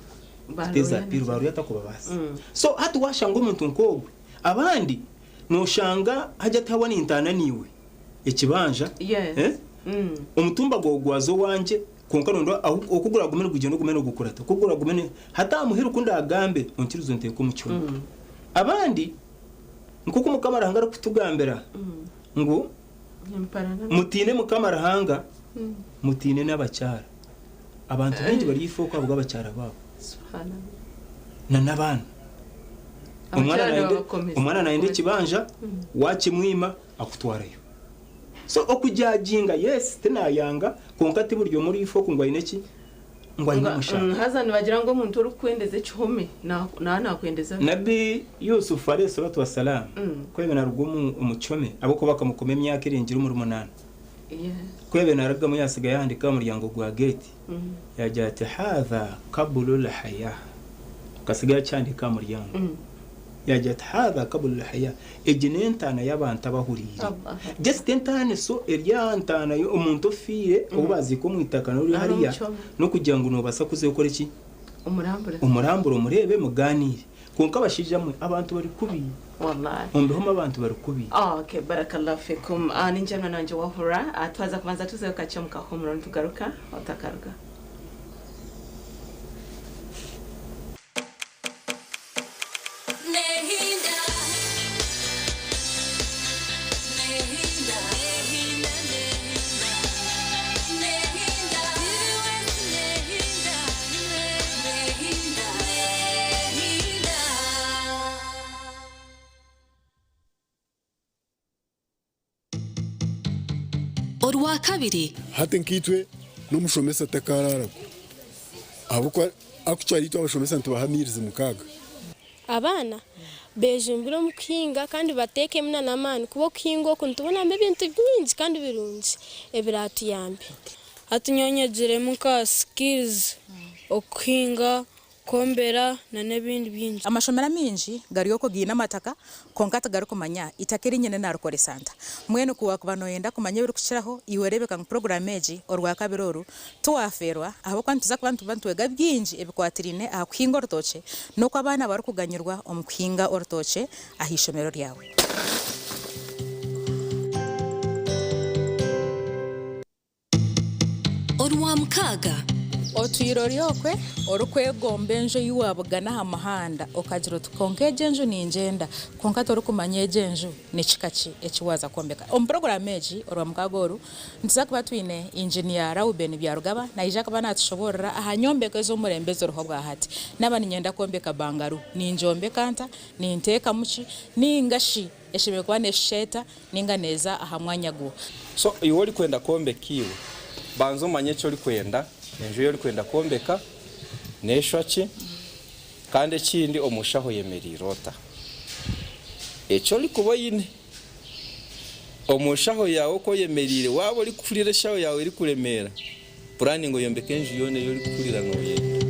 S2: Kuteeza apiiro, baaruya atakubabaasa. So hati waashanga omuntu nk'ogwe, abandi nooshanga hagira ati hawa nintaana naiwe ekibanja, omutumba gwawe gwaza owangye, Kwonka nondo ahu oku guragume nigugyenda ogume nigukurata, oku guragume ni hati aha muheru ku ndaagambe onkirize onteeke omu kihome. Abandi nk'oku Mukama Ruhanga arikutugambira ngu mutiine Mukama Ruhanga, mutiine n'abakyara. Abantu baingi bari ife oku ahabw'abakyara baabo na n'abaana. Omwana nayenda omwana nayenda ekibanja waakimwima akutwarayo. So okujajinga yes tinayanga kwonka ti buri omwe oriifo oku ngu aine ki? Ngu aine omushango.
S1: Haza nibagira ngu omuntu orikukwendeza ekihome naaba nakwendeza.
S2: Nabbi Yusuf alayhi salatu wa salaam ku yabaire naruga omu kihome ahabw'okuba bakamukoma emyaka erengire omuri munaana, ku yabaire narugamu yasiga yahandika aha muryango gwa gate yagira ati haadha kabulul hayaa akasiga yakihandika aha muryango. Yaagira ati, Haadha kabulul haya, egi n'entaana y'abantu abahuriire. Just entaaniso eri aha ntaana y'omuntu ofiire ou baaziika omu itaka n'ori hariya, n'okugira ngu noobaasa kuzayo okore ki? Omurambure omureebe mugaaniire. Kwonka bashaija mwe, abantu bari kubi. Omu bihome abantu bari kubi.
S1: Okay, barakallahu fikum. Ningira mwana wangye wahurira. Twaza kubanza tuzeyo kakye omu kahuumuro nitugaruka otakaruga.
S3: Orwakabiri.
S4: Hati nkaitwe n'omushomesa takaraaragwo ahabw'okuba actually itwe abashomesa nitubaha amiirizi mukaaga.
S5: Abaana bejumbire omu kuhinga kandi bateekemu n'amaani kuba okuhinga oku nitubonamu ebintu bingi kandi birungi ebiraatuyambe.
S6: Hati nyowe nyegiremu nka skills, okuhinga, kwombera na n'ebindi bingi.
S7: Amashomero amaingi gari okwo gaine amataka kwonka tigarikumanya itaka eri nyine narikoresa nta. Mbwenu ku wakuba noyenda kumanya ebirikukiraho iwe reebeka ngu puroguraamu egi orwakabiri oru tiwafeerwa ahabw'okuba nituza kuba nituba nitwega bingi ebikwatiraine aha kuhinga orutookye n'oku abaana barikuganyirwa omu kuhinga orutookye aha ishomero ryawe.
S3: Orwamukaaga.
S7: Otwire ori okwe orikwegomba enju ei waabugana aha muhanda okagira oti kwonka egi enju ningyenda kwonka torikumanya egi enju ni kika ki eki waaza kwombeka. Omu puroguraamu egi Orwamukaaga oru nituza kuba twine Inginiya Rauben Byarugaba naija kuba naatushoboorora aha nyombeko ez'omurembe eziriho obwahati. Naaba niinyenda kwombeka bangaru ningyombeka nta, ninteekamu ki nainga shi eshemereire kuba neeshusha eta nainga neeza aha mwanya guuha.
S8: So iwe orikwenda kwombeka iwe banza omanye eki orikwenda, enju ei orikwenda kwombeka neeshwa ki, kandi ekindi omushaho oyemereire ota? Eki orikuba oine omu nshaho yaawe oku oyemereire, waaba orikuhurira eshaho yaawe erikuremeera, puraninga oyombeke enju yoona ei orikuhurira nooyenda.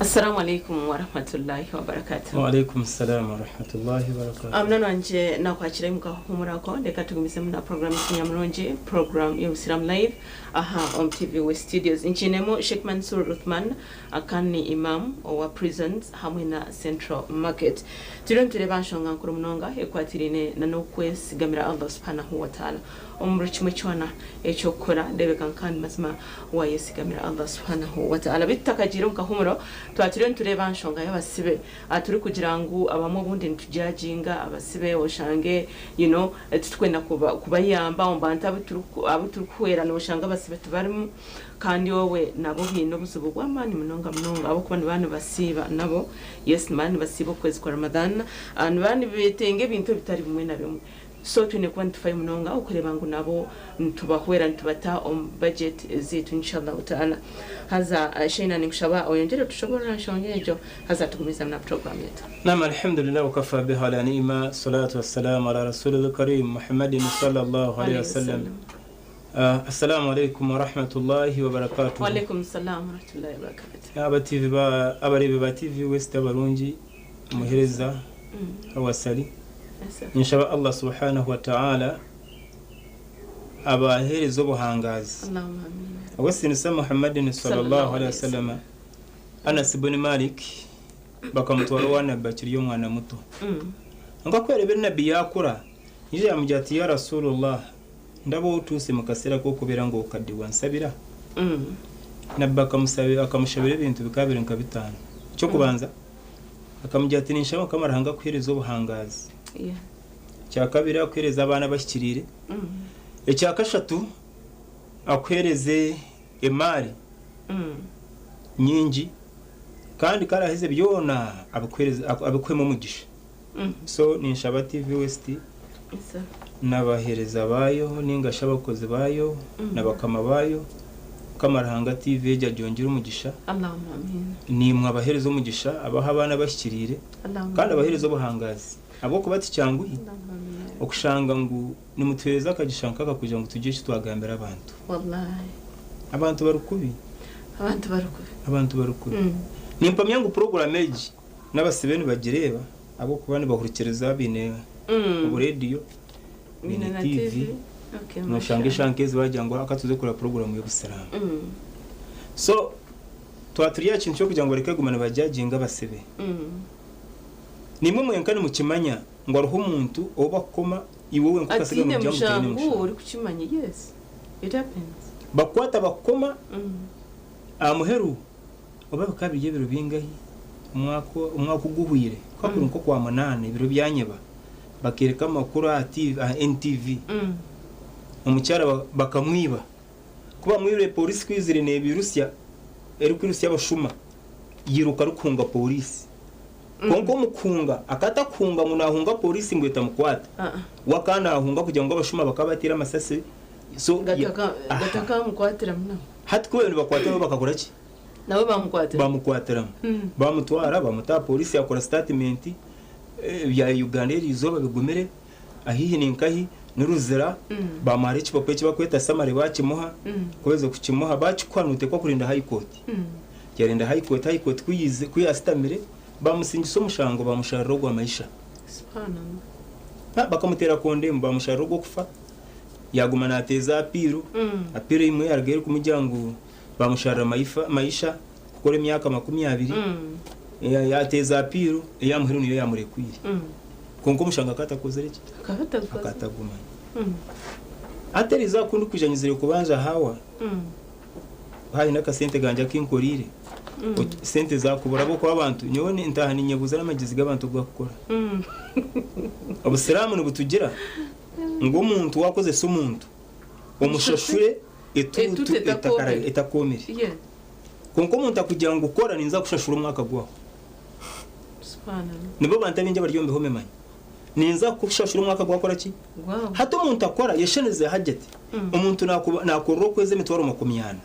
S1: Assalamu alaikum warahmatullahi wabarakatuh.
S2: Wa alaikum salam warahmatullahi wabarakatuh.
S1: Munana wangye nakwakira omukahuumurako reka tugumizemu na program yaitu nyamurungi program y'obusiramu live aha omu TV West Studios. Nkiinemu Sheikh Mansoor Uthman akaba ni Imam owa Prisons hamwe na Central Market. Turiyo nitureeba aha nshonga nkuru munonga ekwatiraine na n'okwesigamira Allah subhanahu wa ta'ala omu buri kimwe kyona eky'okukora ndeebeka nka ndi mazima waayesigamira Allah subhanahu wa ta'ala. Beitu tutakagiire omu kahumuro, twaba turiyo nitureeba aha nshonga y'abasibe turikugira ngu abamwe obundi nitujaginga abasibe oshange you know titurikwenda kubayamba omu bantu abu turikuhwera noshanga abasibe tibarimu kandi obwe nabo baine obuzibu bw'amaani munonga munonga ahabw'okuba nibaba nibasiiba nabo yes nibaba nibasiiba okwezi kwa Ramadhan nibaba nibetenga ebintu ebitari bimwe na bimwe. So twine kuba nitufayo munonga okureeba ngu nabo nitubahwera nitubata omu budget zeitu inshallah ta'ala. Haza Sheina ninkushaba oyongyere otushoboorore aha nshonga egyo haza tugumiizemu na program yaitu.
S2: Naam Alhamdulillah wakafa biha ala ni'ima salatu wassalam ala rasulil kareem Muhammadin sallallahu alaihi wasallam Assalamu alaikum warahmatullahi wabarakatuhu.
S1: Walaikum salam warahmatullahi wabarakatuhu.
S2: Aba TV ba abareebi ba TV West abarungi omuhereza Awasali Ninshaba Allah subhanahu wa ta'ala abahereze obuhangazi. Ahabw'ekitinisa Muhammadin sallallahu alaihi wasallam, Anas ibn Malik bakamutwara owa Nabbi akiri omwana muto. Kwonka ku yareebire Nabbi yaakura, yaija yaamugira ati, Ya Rasulullah, ndaba otuuse mu kaseera k'okubeera ngu okaddiwa, nsabira. Nabbi akamushabira ebintu bikaba biri nka bitaano. Eky'okubanza, Akamugira ati, Ninshaba Mukama Ruhanga akuheereze obuhangaazi. Ekya kabiri, akuheereze abaana abahikiriire. Ekya kashatu, akuheereze emaari nyingi, kandi ku araaheze byona abikuheereze abikuhemu omugisha. So ninshaba TV West n'abaheereza baayo nainga shi abakozi baayo na bakama baayo, Mukama Ruhanga TV egi agyongyere omugisha.
S1: Allahumma Ameen.
S2: Naimwe abaheereze omugisha, abahe abaana abahikiriire,
S1: Allahumma
S2: kandi
S1: Ameen.
S2: abaheereze obuhangaazi. Ahabw'okuba tikyanguhi
S1: Allahumma Ameen.
S2: okushanga ngu nimutuheereza akagisha nk'aka kugira ngu tugire eki twagambira abantu.
S1: Wallahi.
S2: Abantu bari kubi.
S1: Abantu bari kubi.
S2: Abantu bari kubi. Nimpamya ngu puroguraamu egi n'abasibe nibagireeba ahabw'okuba nibahurikiriza baine obureediyo,
S1: Baine
S2: baine
S1: na
S2: TV.
S1: TV. Okay,
S2: Noshanga
S1: mashallah.
S2: eshaaha nk'ezi baagira ngu ka tuze kureeba puroguraamu y'obusiraamu. So twaba turi aha kintu ky'okugira ngu bareke kuguma nibajaginga abasibe. Naimwe mwenka nimukimanya ngu hariho omuntu ou bakukoma iwe wenka okasigara
S1: Ataine
S2: noogira ngu taine
S1: mushango
S2: mushango.
S1: orikukimanya yes. It happens.
S2: Bakukwata bakukoma aha muheru oba bikaba biri ebiro bingahi omwaka omwaka oguhweire kukaba kuri nk'okwamunaana ebiro byanyeba bakeereka amakuru aha TV aha NTV omukyara bakamwiba ku bamwibire pooriisi ku eizire neebirutsya erikwirutsya abashuma yairuka arikuhunga pooriisi kwonka omu kuhunga akaba atakuhunga ngu naahunga pooriisi ngu etamukwata we akaba naahunga kugira ngu abashuma bakaba bateire amasasi so aha.
S1: Gatakamukwatiramu nabo.
S2: Hati ku baabaire nibakwata nabo bakakora ki?
S1: Nabo bamukwatiramu.
S2: Bamukwatiramu. Bamutwara bamuta aha pooriisi yakora sitatimenti, ebya Uganda eryo izooba bigumire, ahaihi ni nkahi, ni Luzira, bamuha ekipapura eki barikweta samare bakimuha, ku baherize kukimuha bakikuha noteekwa kurinda High Court. Yarenda High Court, High Court ku yize ku yasitamire bamusingisa omushango bamusharira ogwa maisha.
S1: Subhanallah.
S2: Ha, bakamuteera condemn bamusharira ogw'okufa yaguma nateeza apiiro apiiro imwe yaruga erikumugira ngu bamusharira maifa maisha kukora emyaka 20 yateeza apiiro eyamuheru niyo yamurekwire kwonka omushango akaba atakozire ki?
S1: Akaba atagukozire.
S2: Akaba atagumanya. Hati eriizooba ku ndikwija nyizire kubanja Hawa, haine akasente gangye aku nkoriire, sente zaakubura ahabw'okuba abantu, nyowe ntaaha ninyebuuza n'amagyezi g'abantu oku garikukora. Obusiraamu nibutugira ngu omuntu waakozesa omuntu, omushashure etuutu
S1: Etuutu etakoomire.
S2: etakoomire. Kwonka omuntu akugira ngu kora ninza kukushashura omwaka gwahwa.
S1: Subhanallah.
S2: Nibo bantu abaingi abari omu bihome manya. Ninza kukushashura omwaka gwakora ki?
S1: Gwahwa.
S2: Hati omuntu akora yesheneze hajati. Omuntu nakorera okwezi emitwaro 40.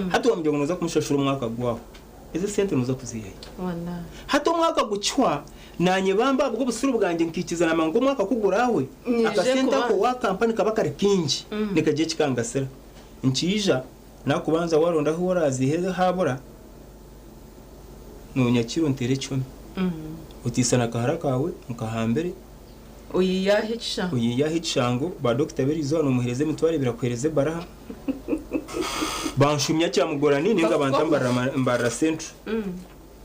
S2: Hati wamugira ngu noza kumushashura omwaka gwahwa. Ezi sente noza kuziiha hi?
S1: Wallahi.
S2: Hati omwaka gucwa nanye bamba ahabw'obusiru bwangye nkikiza namanya ngu omwaka ku gurahwe
S1: Nyije
S2: akasente ako
S1: kubanza.
S2: wa kampani kaba kari kingi nikagira ekikangasira. Nkiija nakubanza waronda ahu oraziihe habura nonyakira onteere ekihumi. Otiisana akahara kaawe nkahambire.
S1: Oyiyaho ekishango.
S2: Oyiyaho ekishango, ba dokita b'eriizooba nomuheereza 20,000 akuheereza ebaraha. Banshumya Kyamugorani ninga banta Mbarara Central.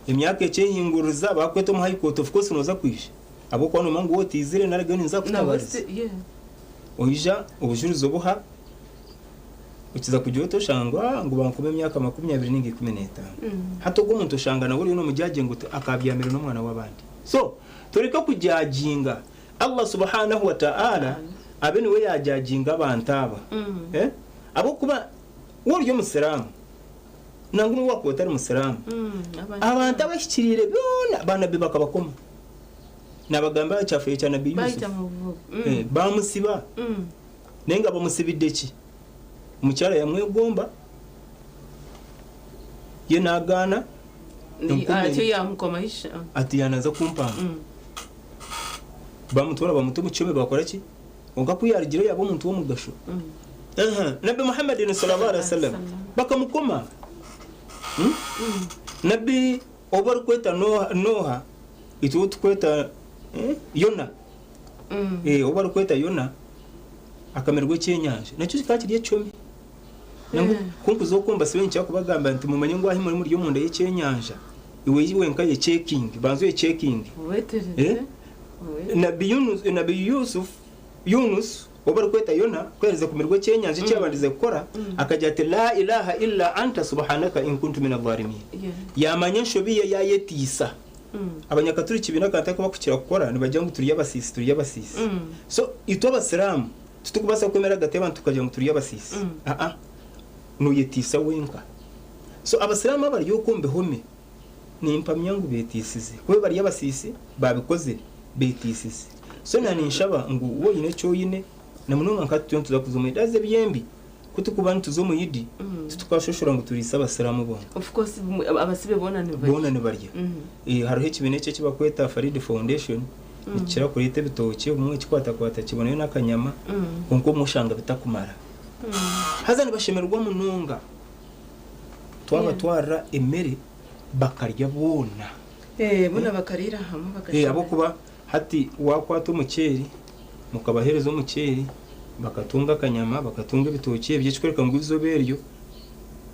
S2: Emyaka ekyehinguririza bakweta omu High Court of course noza kwija ahabw'okuba nomanya ngu waaba otiizire narigayo ninza kukutabariza. Oija obujurizi obuha okiza kugira oti oshanga ngu bankoma emyaka 20 ninga 15. Hati ogwo omuntu oshanga nawe oriyo nomujaginga oti akabyamire n'omwana w'abandi. So tureke kujaginga Allah subhanahu wa ta'ala abe niwe yajaginga abantu aba. Ahabw'okuba waaba ori omusiraamu nangwa n'obu waakuba otari musiraamu, abantu abahikiriire boona baanabbi bakabakoma. Naabagambira aha kyafaayo kya nabbi Yusuf. Baamutsiba. Nainga bamutsibidde ki? Omukyara yamwegomba, ye naagaana.
S1: Atyo yaamukoma ishe.
S2: Ati yaanaza kumpamba. Bamutwara bamuta omu kihome bakora ki? Kwonka ku yaarugireyo yaaba omuntu w'omugasho. Nabbi Muhammadin sallallahu alaihi wasallam bakamukoma. Nabbi ou barikweta Noha, itwe ou turikweta Yona, ou barikweta Yona akamirwa ekyenyanja. Nakyo kikaba kiri ekihome. Nangwa ku nkuza okwo mbasibe ninkira kubagambira nti mumanye ngu ahi muri muri omunda y'ekyenyanja, iwe wenka yecekinge, banza oyecekinge. Nabbi Yunus, Nabbi Yusuf, Yunus, ou barikweta Yona, ku yaaherize kumirwa ekyenyanja eki yaabandize kukora, akagira ati, La ilaha illa anta subhanaka in kuntu mina dhalimin. Yaamanya enshobi ye yaayetiisa. Abanyakaturiki baine akantu aku barikukira kukora, nibagira ngu turi abasiisi, turi abasiisi. So itwe Abasiraamu titurikubaasa kwemera ahagati y'abantu tukagira ngu turi abasiisi. Aa, nooyetiisa wenka. So Abasiraamu abari okwo omu bihome, Nimpamya ngu beteisize. Ku bari abasiisi, baabikozire, beteisize. So na ninshaba ngu waaba oine eki oine, na munonga nka hati turiyo nituza kuza omu Idi. Haza eby'embi, ku turikuba nituza omu Idi, titukashoshora ngu turiise Abasiraamu boona.
S1: Of course, abasibe boona nibarya.
S2: Boona nibarya. Hariho ekibiina eki eki barikweta Farid Foundation, nikikira kureeta ebitookye, obumwe ekikwatakwata kibonayo n'akanyama, kwonka obumwe oshanga bitakumara. Haza nibashemererwa munonga. Twabatwarira emere bakarya boona.
S1: Boona bakariira hamwe bakashemererwa.
S2: Ahabw'okuba hati waakwata omuceeri mukabaheereza omuceeri bakatunga akanyama bakatunga ebitookye ebyo ekikworeka ngu eizooba eryo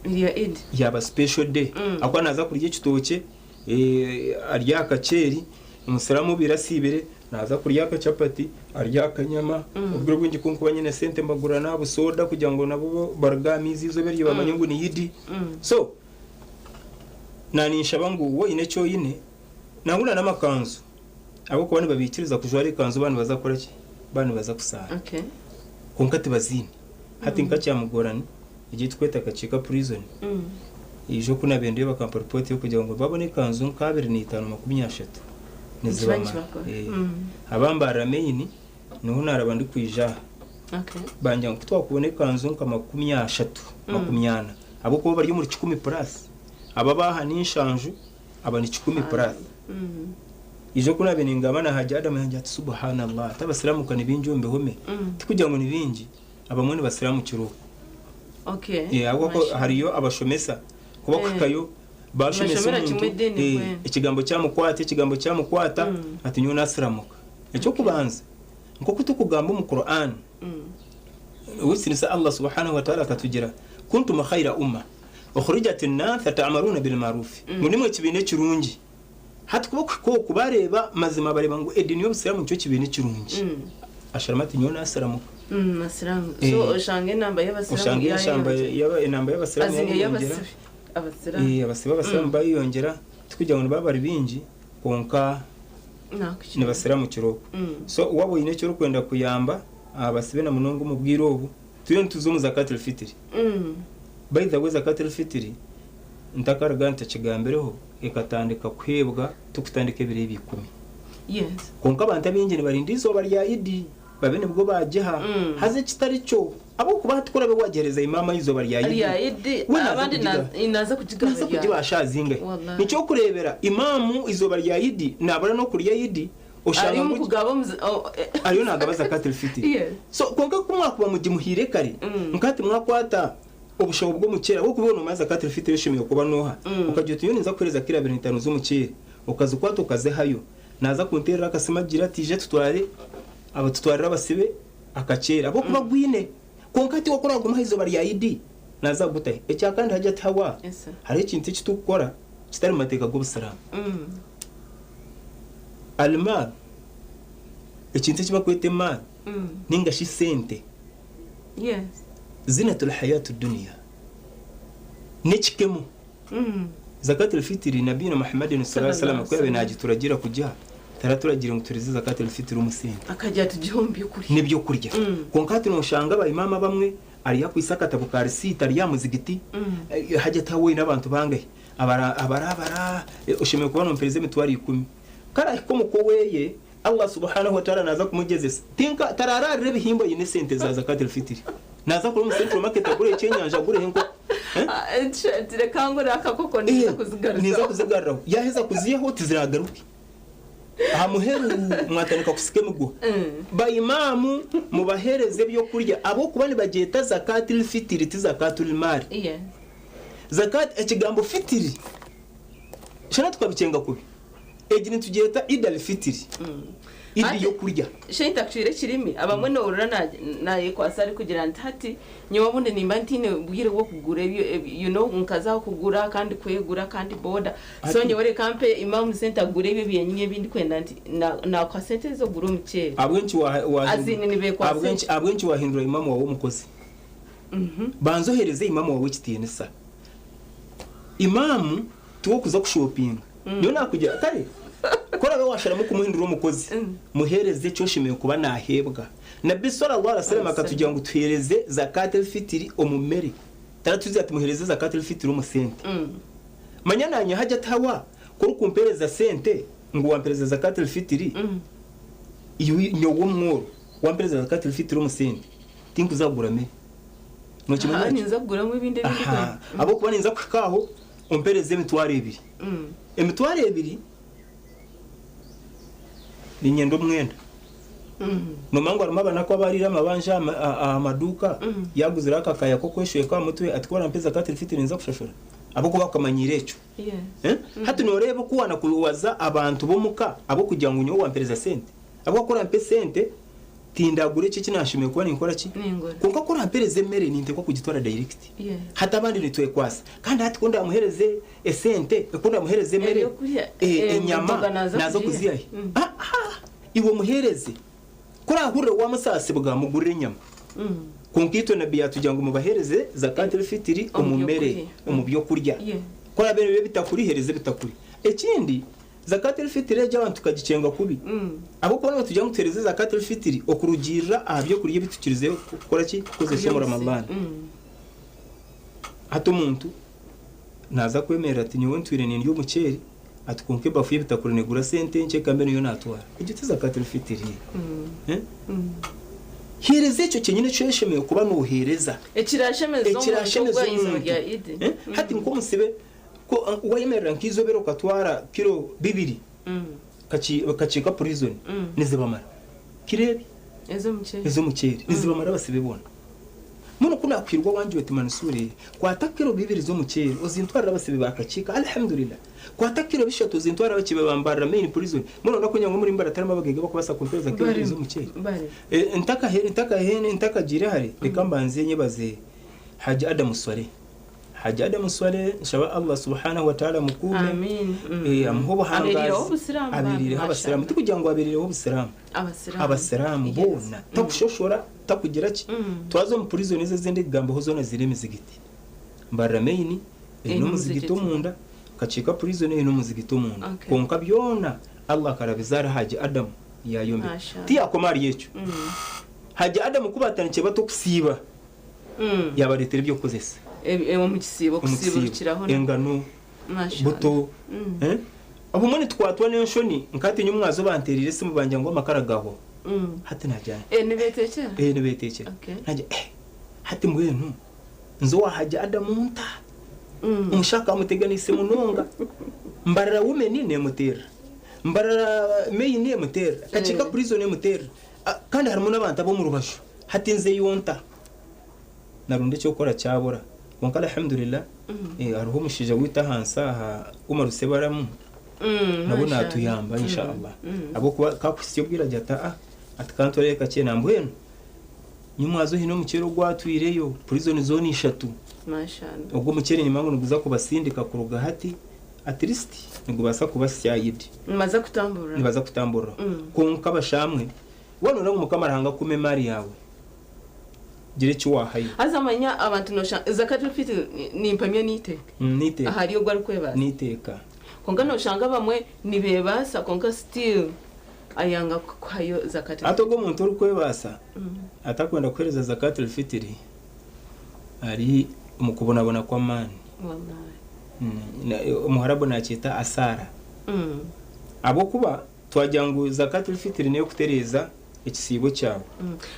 S1: Erya Eid.
S2: Yaaba special day ahakuba naaza kurya ekitookye arye aha kaceeri omusiraamu obaire asiibire Naaza kurya akachapati, arye akanyama, obwire obwingi ku nkuba nyine sente mbagurira n'aha busoda kugira ngu nabo baruge aha maizi eizooba eryo bamanye ngu ni Idi. So, naaninshaba ngu waaba oine eki oine, nangwa na n'amakanzu, ahabw'okuba nibabaikiriza kujwara ekanzu baaba nibaza kukora ki? Baaba nibaza kusaara. Kwonka tibaziine. Hati nka Kyamugorani, egi ei turikweta Kakiika Prison, ijo ku naabaire ndiyo bakampa ripooti y'okugira ngu baabona ekanzu nka 25 30. Nizibamara. Abambarira main niho naraba ndikwija aha. Bangira ngu kutwakubona ekanzu nka 30, 40 ahabw'okuba bari omuri kikumi plus. Aba ab'aha ni nshanju, aba ni kikumi plus. Ijo ku nabaire ningamba na Haji Adam yangira ati Subhanallah, ati abasiraamu ka ni baingi omu bihome. Tikugira ngu ni baingi, abamwe nibasiramukira okwo. Ahabw'okuba hariyo abashomesa, ku bakuhikayo. Bashomesa
S1: Nibashomera
S2: omuntu
S1: kimwe ediini mbwenu.
S2: ekigambo kyamukwata, ekigambo kyamukwata, ati nyowe nasiramuka. Eky'okubanza nk'oku tukugamba omu Quran, ow'ekitiinisa Allah subhanahu wa ta'ala akatugira kuntum khaira umma ukhrijat nnatha ta'maruna bilmarufi, ngu nimwe ekibiina ekirungi. Hati kuba okuhika oku bareeba mazima bareeba ngu ediini y'obusiraamu nikyo kibiina ekirungi. Asharamu ati nyowe nasiramuka.
S1: Asiramu. So oshange enamba y'abasiramu
S2: Oshange
S1: yayeyongyera.
S2: enamba y'abasiramu
S1: As in
S2: yayeyongyera.
S1: ey'abasibe. Abasiramu.
S2: Abasibe abasiramu bayeyongyera, tikugira ngu nibaba bari bingi kwonka
S1: Nakukira.
S2: nibasiramukira okwo. So waaba oine eki orikwenda kuyamba abasibe na munonga omu bwire obu, turiyo nituza omu zakatul fitiri. By the way, zakatul fitiri ntakaruga ntakigambireho, ekatandika kuheebwa tukutandika ebiro ebi 10. Kwonka abantu abaingi nibarinda eizooba rya Idi babe nibwo bagiha. Haza ekitari kyo, ahabw'okuba hati ku orabe wagiheereza imaama eizooba rya Idi,
S1: Rya Idi,
S2: we naaza
S1: abandi
S2: kugiga.
S1: naaza kugigaba
S2: Naaza
S1: ryari.
S2: kugiba ashaazingahe.
S1: Wallahi.
S2: Nikyo okureebera imaamu eizooba rya Idi naabura n'okurya Idi, oshanga
S1: Ari omu
S2: ngu
S1: kugaba omuzi-, oh, eh.
S2: Ariyo naagaba zakatul fitiri. So kwonka ku mwakuba mugimuhaire kare, nkati mwakwata obushaho bw'omuceeri, ahabw'okuba iwe noomanya zakatul fitiri eshemereire kuba nooha. Okagira oti nyowe ninza kukuheereza kiro abiri n'itaano z'omuceeri, okazikwata okazihayo. Naaza kunteerera akasimu agire ati ija tutware aba tutwarire abasibe akaceeri ahabw'okuba gwine. Kwonka hati iwe ku oraaguma aha izooba rya Idi, naaza kugutahe. Ekya kandi Hajjat Hawa,
S1: Yes, sir.
S2: hariho ekintu eki turikukora kitari mu mateeka g'obusiraamu. Al-maal, ekintu eki barikweta emaali nainga shi sente, Zinatul hayatu dunia, n'ekikemo. Zakatul fitiri Nabiyuna Muhammadin sallallahu alaihi wasallam ku yaabaire naagituragiira kugiha, taraturagiire ngu turize zakatul fitiri omu sente.
S1: Akagira ati tugihe omu by'okurya.
S2: N'eby'okurya. Kwonka hati nooshanga ba imaam abamwe ari akwaitse akatabo ka risiiti ari aha muzigiti, hajati aho oine abantu bangahi? Abara abara, oshemereire kuba noompereza emitwaro ikumi. Ku araahike omu ka oweye, Allah subhanahu wa ta'ala naaza kumugyezesa. Tinka tararaarira ebihimbo aine esente za zakatul fitiri. Naaza kura omu central market agure ekyenyanja agureho enkoko.
S1: Reka ngure akakoko ninza kuzigaruzaho.
S2: Ninza kuzigaruraho. Yaaheza kuziihaho tiziraagaruke. Aha muheru mwatandika kusika emiguha. Ba imaamu mubaheereze ebyokurya ahabw'okuba nibagyeta zakatul fitiri ti zakatul maali. Zakat ekigambo fitiri shana tukabikyenga kubi. Egi nitugyeta Eid al-Fitiri, Eid
S1: Hati,
S2: y'okurya.
S1: Shane takucwire ekirimi, abamwe nohurira nayekwasa arikugira nti hati nyowe obundi nimba ntiine bwire bw'okugura ebyo, you know, nkaza aho kugura kandi kwegura kandi boda. So
S2: Hati
S1: nyowe reka mpe imamu sente agure ebyo byenyini ebi ndikwenda nti nakuha sente ezo ogure omuceeri.
S2: Ahabw'enki
S1: As in nibekwasa ekyo.
S2: ahabw'enki wahindura imamu wawe omukozi? Banza ohereze imamu wawe ekitiinisa. Imamu tiwe okuza kushopinga. Nyowe nakugira kare ku orabe washaramu kumuhindura omukozi, muhereze eki oshemereire kuba naheebwa. Nabbi sallallahu alaihi wasallam akatugira ngu tuhereze zakat al-fitiri omu mere. Taratugira ati muhereze zakat al-fitiri omu sente. Manya nanye Hajjat Hawa, ku orikumpereza sente ngu wampereza zakat al-fitiri, iwe nyowe omworo wampereza zakat al-fitiri omu sente, tinkuza kugura mere. Nokimanya
S1: Aha,
S2: ekyo?
S1: ninza kuguramu ebindi ebindi
S2: Aha,
S1: kwenda.
S2: ahabw'okuba ninza kuhika aho ompereze emitwaro ebiri. Emitwaro ebiri niinyenda omwenda. Noomanya ngu harimu abanaku abariire amabanja aha maduuka, yaaguzire akakaya k'okweshweka aha mutwe ati ku orampe zakat al-fitiri ninza kushashura. Ahabw'okuba akamanyiire ekyo. Hati nooreeba oku waanakuwaza abantu b'omuka ahabw'okugira ngu nyowe wampereza sente. Ahabw'okuba ku orampa esente, tindagura ekyo eki naashemereire kuba ninkora ki?
S1: Ningura.
S2: Kwonka ku orampereza emere ninteekwa kugitwara direct. Hati abandi nitwekwasa. Kandi hati ku ndamuhereze esente, ku ndamuhereze emere,
S1: Ebyokurya,
S2: enyama,
S1: emboga naaza
S2: naaza
S1: kuziha.
S2: kuziha hi? Iwe omuhereze. Ku orahurira wamusaasibwa mugurire enyama. Kwonka itwe Nabbi yaatugira ngu mubahereze zakat al-fitiri
S1: Omu
S2: omu mere,
S1: byokurya.
S2: omu byokurya. Ku oraabe nibiba bitakuri, hereza ebitakuri. Ekindi, zakat al-fitiri egyo abantu tukagikyenga kubi. Ahabw'okuba nibatugira ngu tuhereze zakat al-fitiri okurugiirira aha byokurya ebi tukirize kukora ki? Kukozesa omu Ramadhan. Hati omuntu naaza kwemerera ati nyowe ntwire nindya omuceeri, ati kwonka ebafu y'ebitakuri negura sente nkye kambe niyo naatwara. Egyo ti zakat al-fitiri. Heereza ekyo kyenyine eki oshemereire kuba nooheereza.
S1: Ekirashemeza omuntu
S2: Ekirashemeza
S1: ogwa izooba
S2: omuntu.
S1: rya Idi.
S2: Hati nk'omusibe, ku wayemerera nk'eizooba okatwara kiro bibiri, kakiika prison, nizibamara. Kiro ebi?
S1: Ez'omuceeri.
S2: Ez'omuceeri. Nizibamara abasibe boona. Muno ku naakuhirwa wangira oti Mansuuri, kwata kiro bibiri z'omuceeri ozintwarire abasibe ba Kakiika. Alhamdulillah. Kwata kiro bishatu ozintwarire abakibe ba Mbarara Main Prison. Mbwenu noona kugira ngu omuri Mbarara tiharimu abagaiga abarikubaasa kumpeereza kiro bibiri z'omuceeri? Ntakagiire hare, reka mbanze nyebaze Hajji Adam Swaleh. Hajji Adam Swaleh nshaba Allah Subhanahu wa Ta'ala amukuume, amuhe obuhangaazi, abeereireho abasiraamu. Tikugira ngu abeereireho obusiraamu, abasiraamu boona, takushoshora. Takugira ki, twaza omu prison ezo ezindi kugambaho zoona ziri emizigiti. Mbarara main eine omuzigiti omunda, Kakiika prison eine omuzigiti omunda. Kwonka byona Allah akarabiza ahari Haji Adam yayombeka. Tiyakoma ahari ekyo. Haji Adam ku batandikire bati okusiiba, yabaretera ebyokukozesa.
S1: Omu kisiibo,
S2: Omu kisiibo. Engano, buto. Obumwe nitukwatwa n'enshoni, nka hati nyowe omwazo bantereire esimu bangira ngu amakara gahwaho. Hati naagira nti.
S1: Eh, nibeeteekyera?
S2: Eh, nibeeteekyera.
S1: Okay.
S2: Naagira, eh, hati mbwenu nze owa Haji Adamu nta? Omushaho akamuteganiise munonga. Mbarara Women neemuteerera. Mbarara Main emuteerera. Kakiika Prison emuteerera. Ah, kandi harimu n'abantu ab'omu rubaju. Hati nzeyo nta? Naronda eky'okukora kyabura. Kwonka Alhamdulillah, eh, hariho omushaija waitu ahansi aha, Umaru Sebaramu. Nabwo natuyamba insha Allah ahabw'okuba kakuhitsya obwire agira ati aa ati kantwareyo kakye nambwenu nyimwaza oine omuceeri ogwatwireyo prison zoona ishatu ogwo omuceeri nimanya ngu niguza kubasindika kuruga hati at least nigubaasa kubasya Eid nibaza kutamburiraho kwonka bashamwe waaba noyenda ngu Mukama Ruhanga akume emaari yaawe gira eki waahayo.
S1: Haza manya abantu noshanga Zakatul Fitr nimpamya n'eiteeka
S2: N'eiteeka.
S1: ahari ogwo arikwebaasa.
S2: N'eiteeka.
S1: Kwonka noshanga abamwe nibebaasa kwonka still ayanga kuhayo Zakatul
S2: Hati ogwo omuntu orikwebaasa atakwenda kuheereza Zakatul Fitr ari omu kubonabona kw'amaani.
S1: Wallahi.
S2: Omuharabu nakyeta asaara. Ahabw'okuba twagira ngu Zakatul Fitr n'eyokutereeza ekisiibo kyawe.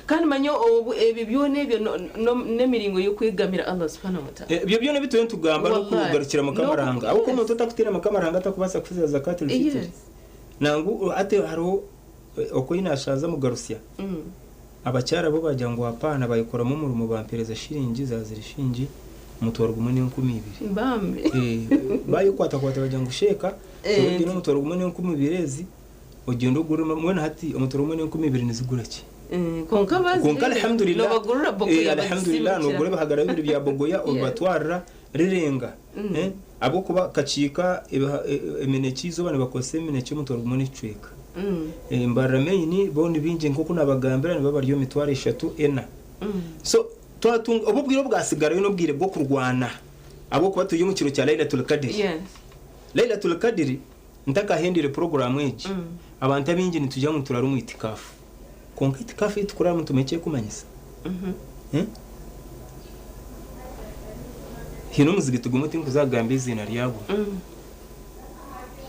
S1: Kandi manya obu ebyo byona ebyo n'emiringo y'okwegamira Allah subhanahu wa ta'ala.
S2: Ebyo byona ebi turiyo nitugamba
S1: Wallahi.
S2: n'okugarukira Mukama Ruhanga. Ahabw'okuba omuntu otakutiina Mukama Ruhanga takubaasa kufuza Zakatul Fitr. Nangu hati hariho oku ei naashanze Mugarusya, abakyara bo baagira ngu apaana baayekoramu omurimo bampeereza shiringi zaazire shiringi omutwaro gumwe n'enkumi ibiri.
S1: Bambi.
S2: Baayekwatakwata baagira ngu sheeka oine omutwaro gumwe n'enkumi ibiri ezi Ogyende ogure mbwenu hati omutwaro gumwe n'enkumi ibiri nizigura ki?
S1: Kwonka
S2: Kwonka
S1: bazire
S2: alhamdulillah
S1: nobagurira bogoya
S2: eh, alhamdulillah nogura ebihagara bibiri bya bogoya obibatwarira rirenga eh, ahabw'okuba kakiika ebiha- e- e- eminekye eizooba nibakozesa eminekye omutwaro gumwe n'ekicweka. Eh, Mbarara main bo ni bingi nk'oku nabagambira nibaba bari omu mitwaro eshatu ena. So twatunga obu obwire obwasigarayo n'obwire bw'okurwana ahabw'okuba turi omu kiro kya Lailatul Qadr.
S1: Yes.
S2: Lailatul Qadr Ntakahendire puroguraamu egi, abantu abaingi nitugira ngu nituraara omu itikaafu. Kwonka itikaafu ei turikuraaramu nitumanya eki erikumanyisa? Haine omuzigiti gumwe tinkuza kugamba eiziina ryagwo,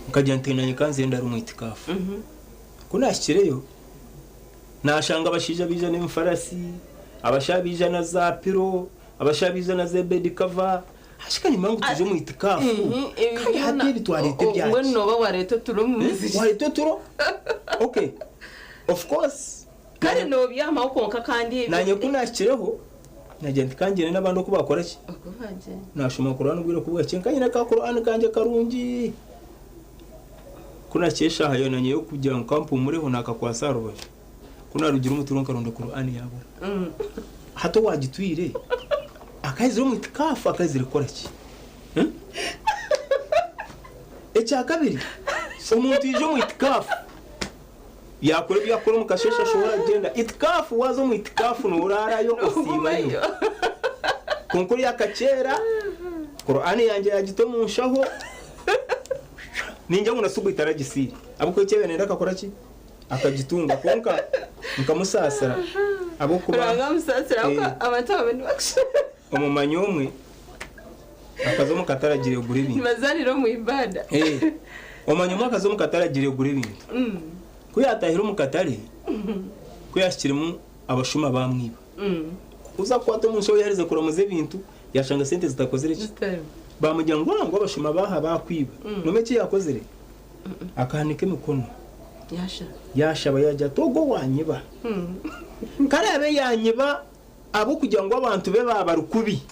S2: nkagira nti naanye ka nze ndaare omu itikaafu. Ku naahikireyo, naashanga abashaija baija n'emifarasi, abashaija baija na zaapiro, abashaija baija na z'ebedi kava, Hashika nimanya ngu tuje omu itikafu kandi hati ebi twareeta ebyaki?
S1: Mbwenu nooba wareeta oturo omu muzigiti.
S2: Wareeta oturo? Okay. Of course.
S1: Kare noobyamaho kwonka kandi.
S2: Naanye ku naahikireho naagira nti ka ngyende n'abandi oku baakora ki?
S1: Oku baagyenda.
S2: Naashoma Qur'an obwire ku bwahikire nka nyine ka Qur'an kangye karungi. Ku naahikire eshaaha naanye y'okugira ngu ka mpumureho naakakwatsa aha rubaju. Ku naarugire omu turo nkaronda Qur'an yaabura. Hati owaagitwire akaizire omu itikaafu akaizire kukora ki? Ekya kabiri, omuntu yaija omu itikaafu yaakora ebi arikukora omu kasheeshe ashohora agyenda. Itikaafu waaza omu itikaafu nooraarayo osiibayo. Kwonka oriya akakyera, Qur'an yangye yaagita omu nshaho, ningira ngu na subuhi taragisiire ahabw'okuba eki yaabaire naayenda akakora ki? Akagitunga kwonka nkamusaasira ahabw'okuba
S1: Ruhanga amusaasire ahabw'okuba
S2: eh,
S1: abantu abamwe nibakushaba.
S2: omumanyi omwe akaza omu katare agiire kugura ebintu.
S1: Nibazaanira omu ibada.
S2: Eh, omumanyi omwe akaza omu katare agiire kugura ebintu. Ku yaatahire omu katare, ku yaahikiremu abashuma baamwiba. Kuza kukwata omu nshaho yaaherize kuramuza ebintu, yaashanga sente zitakozire ki?
S1: Zitarimu.
S2: Baamugira ngu ngu abashuma baaha baakwiba. Noomanya eki yaakozire? Akahanika emikono.
S1: Yashaba.
S2: Yaashaba yaagira ati, Ogwo owaanyiba, ku araabe yaanyiba Ahabw'okugira ngu abantu be baaba kubi,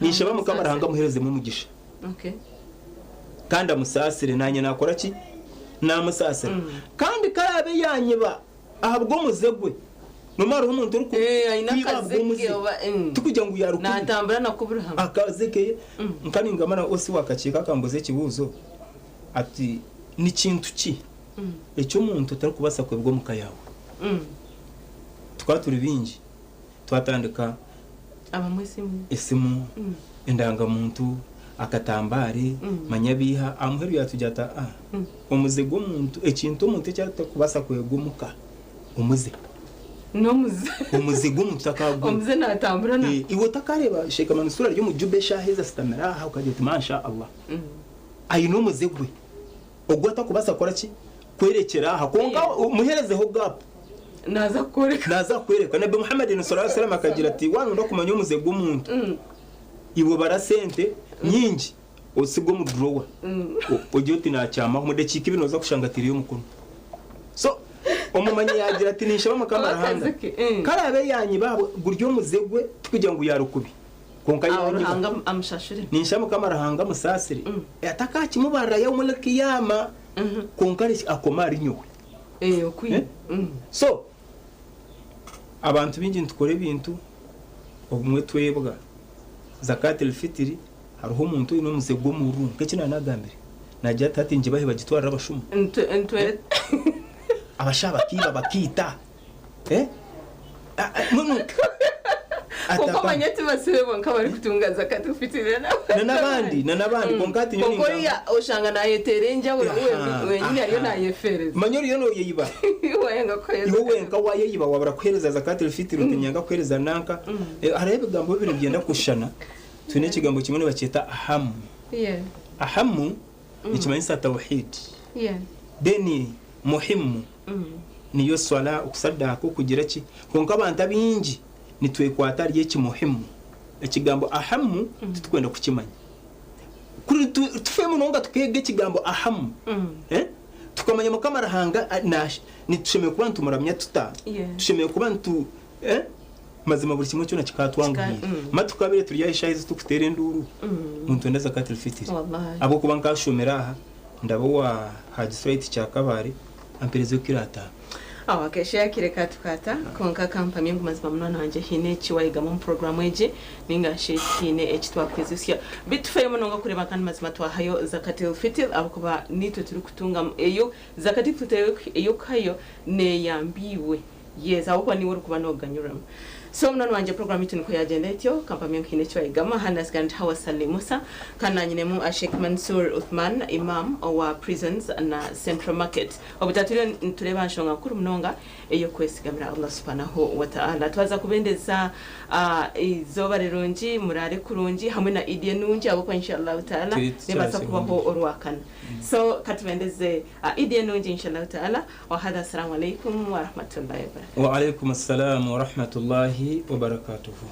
S2: ninshaba Mukama Ruhanga amuheerezemu omugisha. Kandi amusaasire, naanye naakora ki? Naamusaasira. Kandi ku araabe yaanyiba ahabw'omuze gwe, noomanya hariho omuntu
S1: Eh, aine
S2: orikwiba
S1: akaze
S2: ahabw'omuze,
S1: ke oba,
S2: tikugira ngu yaari kubi.
S1: Naatambura nako buri hamwe.
S2: Akaze ke, nka ningamba na OC w'akakiiko akambuuza ekibuuzo ati, Ni kintu ki eki omuntu atarikubaasa kwebwa omu ka yaawe? Tukaba turi baingi, twatandika
S1: Abamwe esimu.
S2: Esimu, endangamuntu, akatambare, manya biiha. Aha muheru yaatugira ati, Aa, omuze gw'omuntu, ekintu omuntu eki arikubaasa kwega omuka, omuze.
S1: N'omuze.
S2: Omuze gw'omuntu takaagwega.
S1: Omuze naatambura nagwo.
S2: Iwe otakareeba Sheikh Mansoor ari omu Juba eshaaha ezi asitamire aha okagira oti Masha Allah. Aine omuze gwe ogu atakubaasa kukora ki? Kwerekyera aha. Kwonka muheerezeho gap.
S1: Naaza kukworeka.
S2: Naaza kukworeka. Nabbi Muhammad sallallahu alaihi wasallam akagira ati, Waaba nooyenda kumanya omuze gw'omuntu, iwe bara sente nyingi ozisige omu drawer. Ogire oti naakyamaho, omu dakiika ibiri nooza kushanga ataireyo omukono. So, omumanyi yaagira ati, Ninshaba Mukama Ruhanga, ku araabe yaanyiba ahabwe guri omuze gwe, tikugira ngu yaarikubi. Kwonka
S1: Aho
S2: yaanyiba.
S1: Ruhanga amushashure.
S2: Ninshaba Mukama Ruhanga amusaasire. Atakakimubarira yaumul qiyama, kwonka reka akome ahari nyowe.
S1: Eh, okwiba.
S2: Eh? So, abantu baingi nitukora ebintu obumwe twebwa. Zakat al-fitri, hariho omuntu oine omuze gw'omururu nk'eki naanagambire. Naagira ati hati ngibahe bagitwarire abashuma.
S1: Ntwe
S2: Abashaija bakiiba bakiita. Eh? Ah, ah, mbwenu
S1: Kwonka
S2: ataka
S1: omanye tibasibe bonka abarikutunga zakat al-fitri
S2: Na n'abandi, na n'abandi kwonka hati nyowe
S1: Kwonka
S2: ningamba.
S1: oriya oshanga naayeteera enjawulo we
S2: Aha,
S1: wenyini ariyo
S2: aha.
S1: naayefeereza.
S2: Manya oriyo nooyeyiba.
S1: Wayenga kuheereza
S2: Iwe wenka waayeyiba waabura kuheereza zakat al-fitri oti niinyanga kuheereza nanka. Eh, hariho ebigambo bibiri nibyenda kushushana. Twine ekigambo kimwe nibakyeta ahamu. Ahamu nikimanyisa tawhid. Then muhimu niyo swala, okusadaka, okugira ki. Kwonka abantu abaingi nitwekwata ahari eki muhimu. Ekigambo ahamu titukwenda kukimanya. Kuri tufe munonga tukeega ekigambo ahamu, eh, tukamanya Mukama Ruhanga nitushemereire kuba nitumuramya tuta, tushemereire kuba nitu eh, mazima buri kimwe kyona kikatwanguhiire. Ma tukabire turi aha eshaaha ezi turikuteera enduuru ngu nitwenda zakat al-fitr.
S1: Wallahi.
S2: Ahabw'okuba nkashomera aha ndaba owa Haji Swait Kyakabaare amperezeyo kiro ataano.
S1: Aho akesha yakire katukata kwonka kampamye ngu mazima munywani wangye haine eki wayegamu omu puroguramu egi ninga shi haine eki twakwizusya. Beitu tufeyo munonga kureeba kandi mazima twahayo Zakatil Fitil ahabw'okuba niitwe turikutungamu eyo Zakatil Fitil ey'okuhayo neyamba iwe. Yes, ahabw'okuba niiwe orikuba nooganyurwamu. So munywani wangye puroguramu yaitu nikwo yaagyenda etyo, kampamye ngu haine eki wayegamu. Aha nasigara ndi Hawa Sally Musa kandi naanyinemu Sheikh Mansoor Uthman, Imam owa Prisons na Central Market. Obu turiyo nitureeba aha nshonga nkuru munonga ey'okwesigamira Allah Subhanahu wa Ta'ala. Twaza kubendeza eizooba rirungi, muraare kurungi hamwe na Eid enungi ahabw'okuba insha Allahu Ta'ala nebaasa kubaho orwakana. So katubendeze Eid enungi insha Allahu Ta'ala. Wa hadha assalamu alaikum wa rahmatullahi wa barakatuh.
S2: Wa alaikum assalam wa rahmatullahi wa barakatuhu.